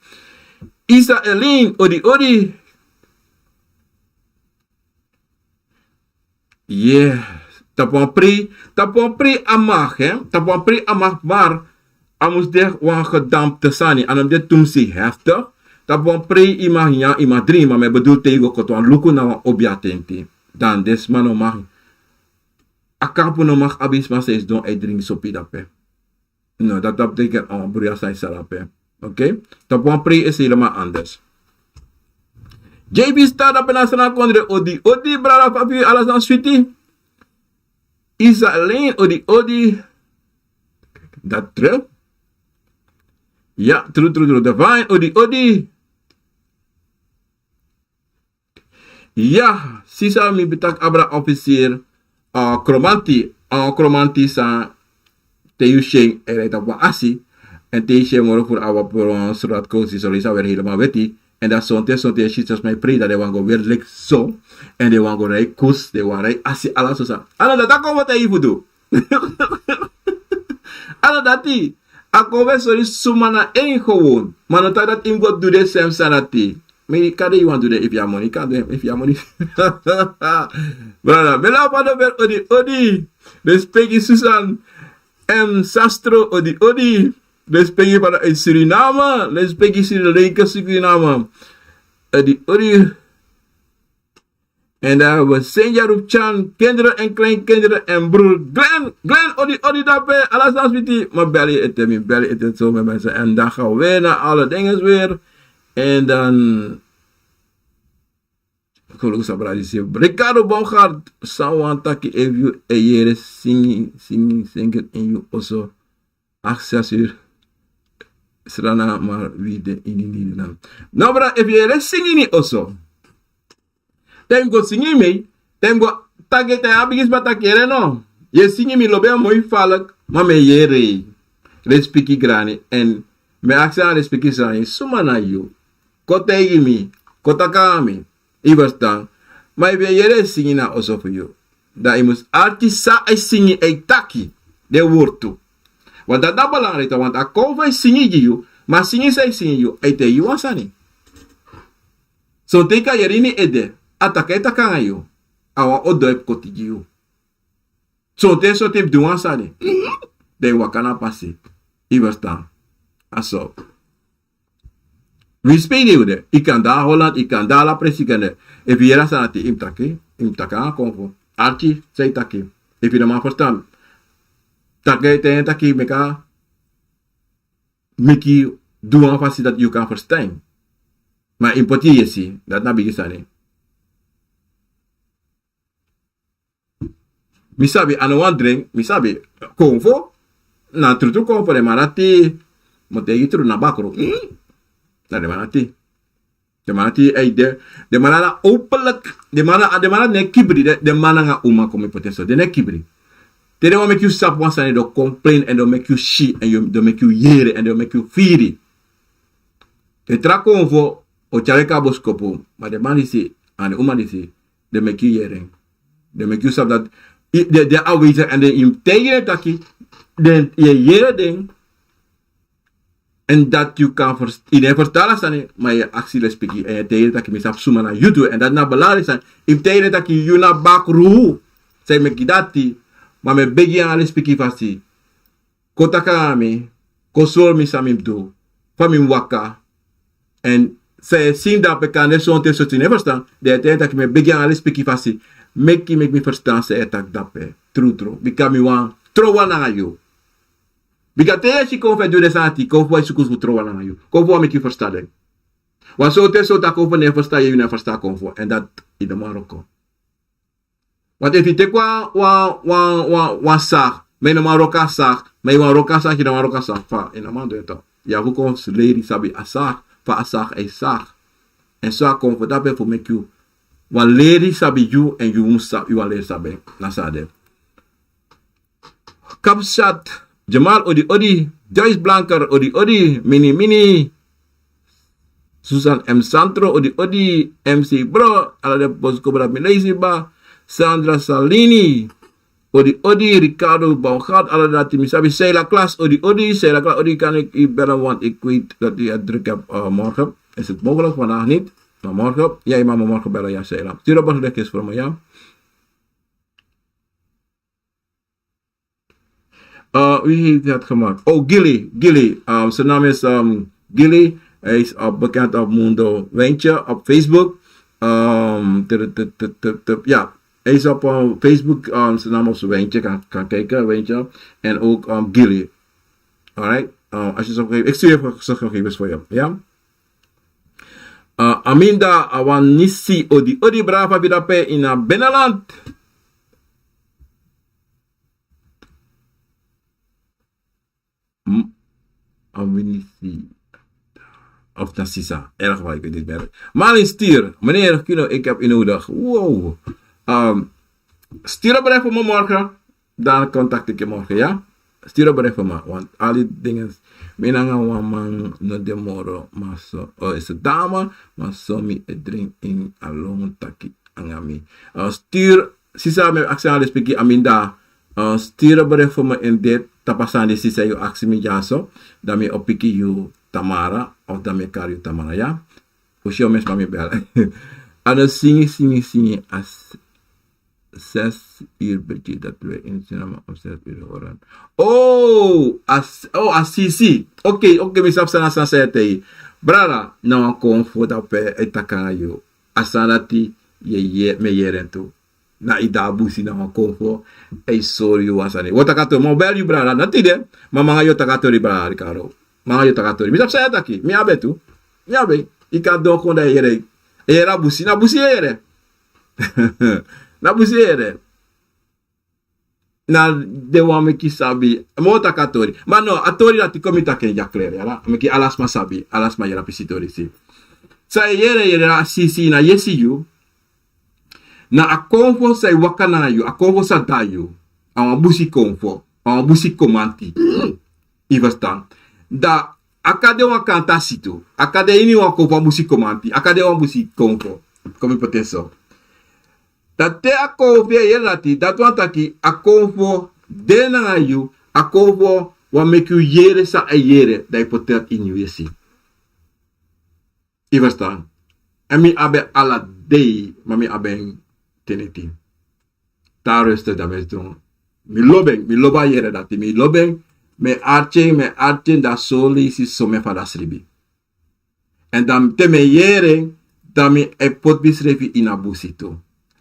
Isa Elin, odi odi. Yeah. Tapu wan prei, tapu wan prei a mag, hè. Tapu wan prei a mag, maar a mus de wan gedampte sani. A no mus de tumsi heftig. Tapu wan prei yu mag nyan, yu mag dringi, ma mi e bedoel te yu go koti wan luku na wan obiatenti. Dan den sma no mag. A kampu no mag abi sma san e sidon e dringi sopi dape. No, dat, dat betekent, oh, broer, ja, zijn sarape. Oké? Tapu wan prei is helemaal anders. J B Star dape na Sranan Kondre, odi odi, brada fu a vida, ala sani switi. Isa Lane, odi odi. Dat true. Ja, true, true, true. Divine, odi odi. Ya, sisa, mi ben taki abra officier, uh, Kromanti, uh, Kromanti san te yu si en e rei tapu wan asi, èn te yu si en moro furu a wan poro wan srodat kosi, so leisi a weri helemaal weti. Èn dan sonten, sonten yu si so sma e prei, dan den wani go weri leki so, èn den wani go rei kosi, den wani rei asi, ala so sani. A no dati a Konfo taigi yu fu du. A no dati, a Konfo e sori suma na en gewoon. Ma no taki dati yu mus go du den sem sani dati. Mi kan de yu wani du den, efu yu abi moni, yu kan du en, efu yu abi moni. Brada, mi e lafu a no ben odi, odi. Respeki Susan M Sastro, odi, odi. Respeki fada in Suriname. Respeki Sri Lanka, Suriname. Odi, odi. En dan we Senja Rupchan, kinderen en kleinkinderen en broer Glenn. Glenn, odi, odi dape, ala sani switi. Ma beli ete, mi beli ete so, mi mensen. En dan gaan we naar alle dingen weer. En dan Koloku Sabra disi. Ricardo Bongard, san wani taki efu yu e yere singi, singi, singi ini yu oso. Aksi a siri Srana, ma wi de ini Nederland. No, bra, efu yu e yere singi ini oso, dan yu mus go singi mi. Dan yu mus go taki, te a bigi sma taki yere no. Yu e singi mi lobi a moi falk, ma mi e yere. Respeki grani, èn mi e aksi a respeki sani, suma na yu? Kon taigi mi, kon taki nanga mi. Yu ferstan? Ma efu yu e yere singi na oso fu yu, dan yu mus arki san a e singi e taki, den wortu. Want dati na belangrijk, want a Konfo e singi gi yu, ma a singi san a e singi yu, a e taigi yu wan sani. Sonten yu kan yere ini ede, a taki a e taki nanga yu, a wan odo e poti gi yu. Sonten, sonten yu mus du wan sani, dan yu waka na pasi. Yu ferstan? A so. Wi spe yu de, yu kan de na Holland, yu kan de na ala presi, yu kan de. Efu yu yere a sani dati, yu mus taki, yu mus taki nanga Konfo. Arki san yu taki. Efu yu no man ferstan, taki, te yu taki, meki a, meki yu du wan fasi dati yu kan ferstan. Ma yu mus poti yu yesi, dati na bigi sani. Mi sabi, a no wan dringi, mi sabi, Konfo, na trutru Konfo, den man dati, mi o taigi yu tru, na bakru. Na den man dati. Den man dati, ei, den, den man na openlijk, den man na, den man na, den no e kibri, den, den man nanga uma, kon mi poti en so, den no e kibri. Te den wani meki yu sabi wan sani, den o complain, èn den o meki yu si, èn yu, den o meki yu yere, èn den o meki yu firi. Den tra Konfo o tyari en kon na boskopu, ma den man disi, nanga den uma disi, den meki yu yere en. Den meki yu sabi dati, i, den, den afwezig, èn den, yu mus taigi den taki, den, yu e yere den, èn dati yu kan fers-, yu no e ferstan ala sani, ma yu e aksi lespeki, èn yu e taigi den taki mi sabi suma na yu tu, èn dati na belangrijk sani. Yu mus taigi den taki yu na bakru, san yu meki dati, ma mi e begi yu nanga lespeki fasi. Kon taki nanga mi, kon sori mi san mi mus du, fa mi mus waka. Èn san yu e singi dape, kande sonten soti no e ferstan, dan yu e taigi en taki mi e begi yu nanga lespeki fasi, meki, meki mi ferstan san yu e taki dape, trutru. Bika mi wani trow wan nanga yu. Bika te yu e si Konfo e du den sani dati, Konfo e suku fu trow wan nanga yu. Konfo wani meki yu ferstan den. Wan sortu, sortu a Konfo no e ferstan yu, yu no e ferstan Konfo. Èn dati yu no man wroko. Want efu yu teki wan, wan, wan, wan, wan sag, ma yu no man wroko a sag, ma yu wani wroko a sag, yu no man wroko a sag, fa, yu no man du en toch. Yu abi fu kon leri sabi a sag, fa a sag e sag. Èn so a Konfo dape fu meki yu wani leri sabi yu, èn yu mus sa-, yu wani leri sabi en, na so a de. Kapsat, Jamal, odi, odi. Joyce Blanker, odi, odi. Mini, Mini. Susan M Santro, odi, odi. M C Bro, ala den boskopu dati mi leisi kaba. Sandra Salini, odi, odi. Ricardo Baugat, ala dati mi sabi. Sheila Klaas, odi, odi. Sheila Klaas, odi, kan ik u bellen, want ik weet dat u het druk hebt, eh, morgen. Is het mogelijk? Vandaag niet, maar morgen. Ja, je mag me morgen bellen, ja, Sheila. Stuur op een request voor me, ja. Uh, wie heeft dat gemaakt? Oh, Gilly. Gilly. Um, zijn naam is, um, Gilly. Hij is, uh, bekend op Mundo Wijntje op Facebook. Um, tup, tup, tup, tup, tup, ja, hij is op, uh, Facebook. Um, zijn naam is Wijntje. Kan, kan kijken, Wijntje. En ook, um, Gilly. Alright. Uh, als je zo, ik stuur even zijn gegevens voor je. Ja? Uh, Aminda Awanisi, odi, odi, brava, vida pe in, uh, binnenland. M-, Awanisi. Of na sisa. Erg waar, ik weet niet meer. Malin Stier. Meneer Kino, ik heb u nodig. Wow. Ehm, stuur een bericht voor me morgen. Dan contact ik je morgen, ja? Stuur een bericht voor me. Want al die dingen. Mi nanga wan man no de moro. Maar zo. Oh, is een dame. Maar zo mi e drink in alone taki anga mi. Eh, stuur, sisa, mi aksi a lespeki Aminda. Eh, stuur een bericht voor me in dit. Tapu a sani sisa yu aksi mi dyaso. Dan mi o piki yu tamara. Of dan mi kari yu tamara, ya? Fu si o mes mami bel. A no singi, singi, singi. As zes uur beti dat we in cinema om zes uur horen. Oh, as, oh, a sisi. Oké, oké, mi sabi san na san san e taigi. Brada, na wan konfo dape e taki nanga yu. A san dati, ye, ye, mi e yere en tu. Na yu de a busi na wan konfo, e sori yu wan sani. Wi o taki a tori, mi o bel yu brada, na tide, ma mi nanga yu o taki a tori brada Ricardo. Mi nanga yu o taki a tori. Mi sabi san yu e taki, mi abi en tu. Mi abi en. Yu kan don kon dan e yere. E yere a busi, na busi e yere. Na busi e yere. Na den wan meki sabi. Mi o taki a tori. Ma no, a tori dati kon mi taki en dya kleri, ya. Meki ala sma sabi, ala sma yere a pisi tori, si. San e yere, yere a sisi na yesi yu. Na a konfo san e waka nanga yu, a konfo san de na yu. A wan busi konfo, a wan busi komanti. Yu e ferstan? Dan a kan de wan kantasi tu. A kan de ini wan konfo, wan busi komanti. A kan de wan busi konfo. Kon mi poti en so. Dan te a konfo e yere dati, dati wani taki a konfo de nanga yu, a konfo wani meki yu yere san a e yere, dan yu poti dati ini yu yesi. Yu e ferstan? Èn mi abi en ala dei, ma mi abi en te neti. Te a reste dan mi e sidon. Mi lobi en, mi lobi a yere dati, mi lobi en, mi e arki en, mi e arki en, dan son leisi son mi e fadasi libi. Èn dan te mi e yere en, dan mi e poti misrefi ini a busi tu.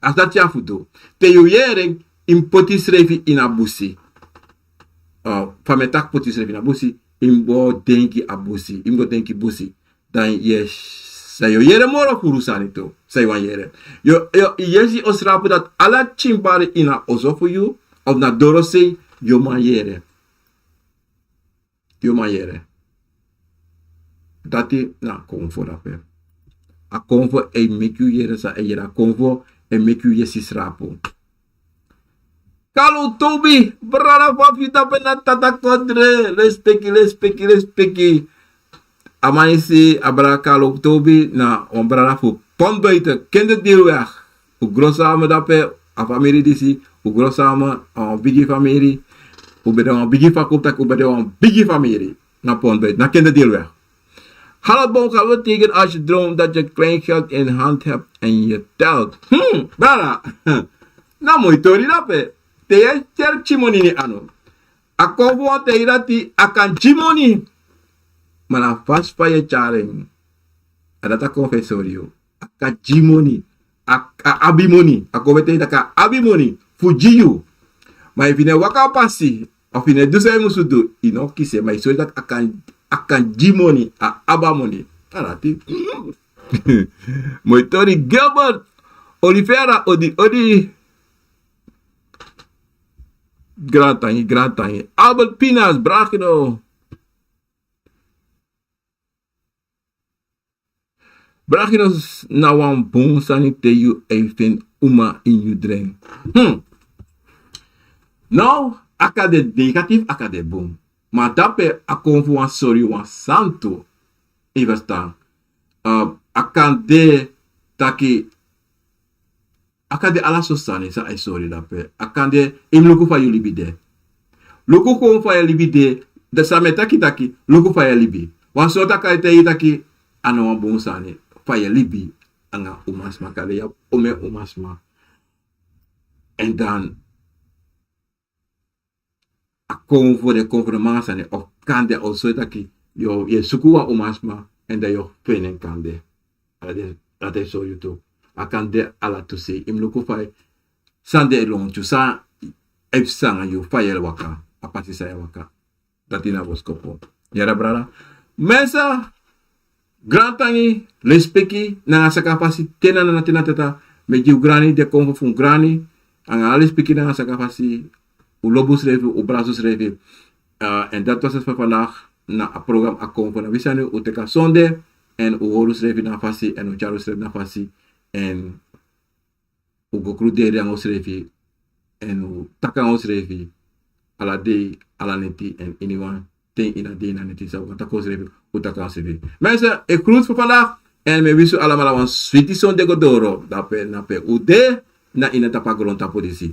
A so dati yu abi fu du. Te yu yere en, yu mus poti yusrefi ini a busi. Eh, fa mi e taki poti yusrefi ini a busi, yu mus go denki a busi, yu mus go denki busi. Dan yu e, san yu o yere moro furu sani tu, san yu wani yere. Yu o, yu o, yu e si o srapu dati ala pikin bari ini a oso fu yu, of na dorosei, yu o man yere. Yu o man yere. Dati na a konfo dape. A konfo e meki yu yere san e yere, a konfo e meki yu yesi srapu. Kalo Tobi, brada fu a fita pe na Tata Kodre. Lespeki, lespeki, lespeki. A man disi, a brada Kalo Tobi, na wan brada fu Pont Buiten, Kinderdierweg. Un gro same dape, a famiri disi, un gro same, a wan bigi famiri. Un ben de wan bigi fakubtaki, un ben de wan bigi famiri. Na Pont Buiten, na Kinderdierweg. Hallo Boom, gaan we tegen als je droomt dat je kleingeld in hand hebt en je telt. Hmm, brada. Na moi tori dape. Te yu e teri pikin moni ini yu anu. A konfo wani taigi yu dati a kan gi moni. Ma na a fasi fa yu e tyari en. A dati a konfo e sori yu. A kan gi moni. A, a abi moni. A konfo e taigi yu dati a abi moni fu gi yu. Ma efu yu no e waka a pasi, of yu no e du san yu musu du, yu no o kisi en. Ma yu sori dati a kan, a kan gi moni, a abi a moni. A dati. Moi tori Gilbert Oliveira, odi, odi. Grantangi, grantangi. Albert Pinas, brada Kino. Brada Kino, na wan bun sani te yu e feni uma ini yu dren. Hmm. Now, a kan de negatief, a kan de bun. Ma dape a kon fu wan sori wan sani tu. Yu e ferstan? Eh, a kan de taki A kan de ala sortu sani san a e sori dape. A kan de, yu mus luku fa yu libi de. Luku kon fa yu libi de, da san mi e taki taki, luku fa yu libi. Wan sortu a kan e taigi yu taki, a no wan bun sani, fa yu libi, anga umasma, kande yu abi omeni umasma. En dan, a kon fu den, kon fu den man sani, of kande a o sori taki, yu o, yu e suku wan umasma, en dan yu o feni en kande. A de, a de sori yu tu. A kan de ala tu sei. Yu mus luku fa yu, san de e lontu, san e psa nanga yu, fa yu e waka, a pasi san yu e waka. Dati na boskopu. Yere brada. Mensa, grantangi, lespeki, nanga sakafasi, te na nana, te na tata, mi e gi un grani, den kon fu un grani, nanga lespeki nanga sakafasi, un lobi unsrefi, un brasi unsrefi. Eh, en dati was het voor vandaag, na a program A Kon Fu Na Wi Sani, un teki a sonde, èn un hori unsrefi na a fasi èn un tyari unsrefi na a fasi, èn un go kru deri nanga unsrefi, èn un taki nanga unsrefi ala dei, ala neti èn iniwan ten ini a dei na neti san un kan taki unsrefi, un taki nanga unsrefi. Mensen, ik groet voor vandaag. Èn mi e winsi un alamala wan switi sonde go doro na pe na pe un de, na ini a tapu a grontapu disi.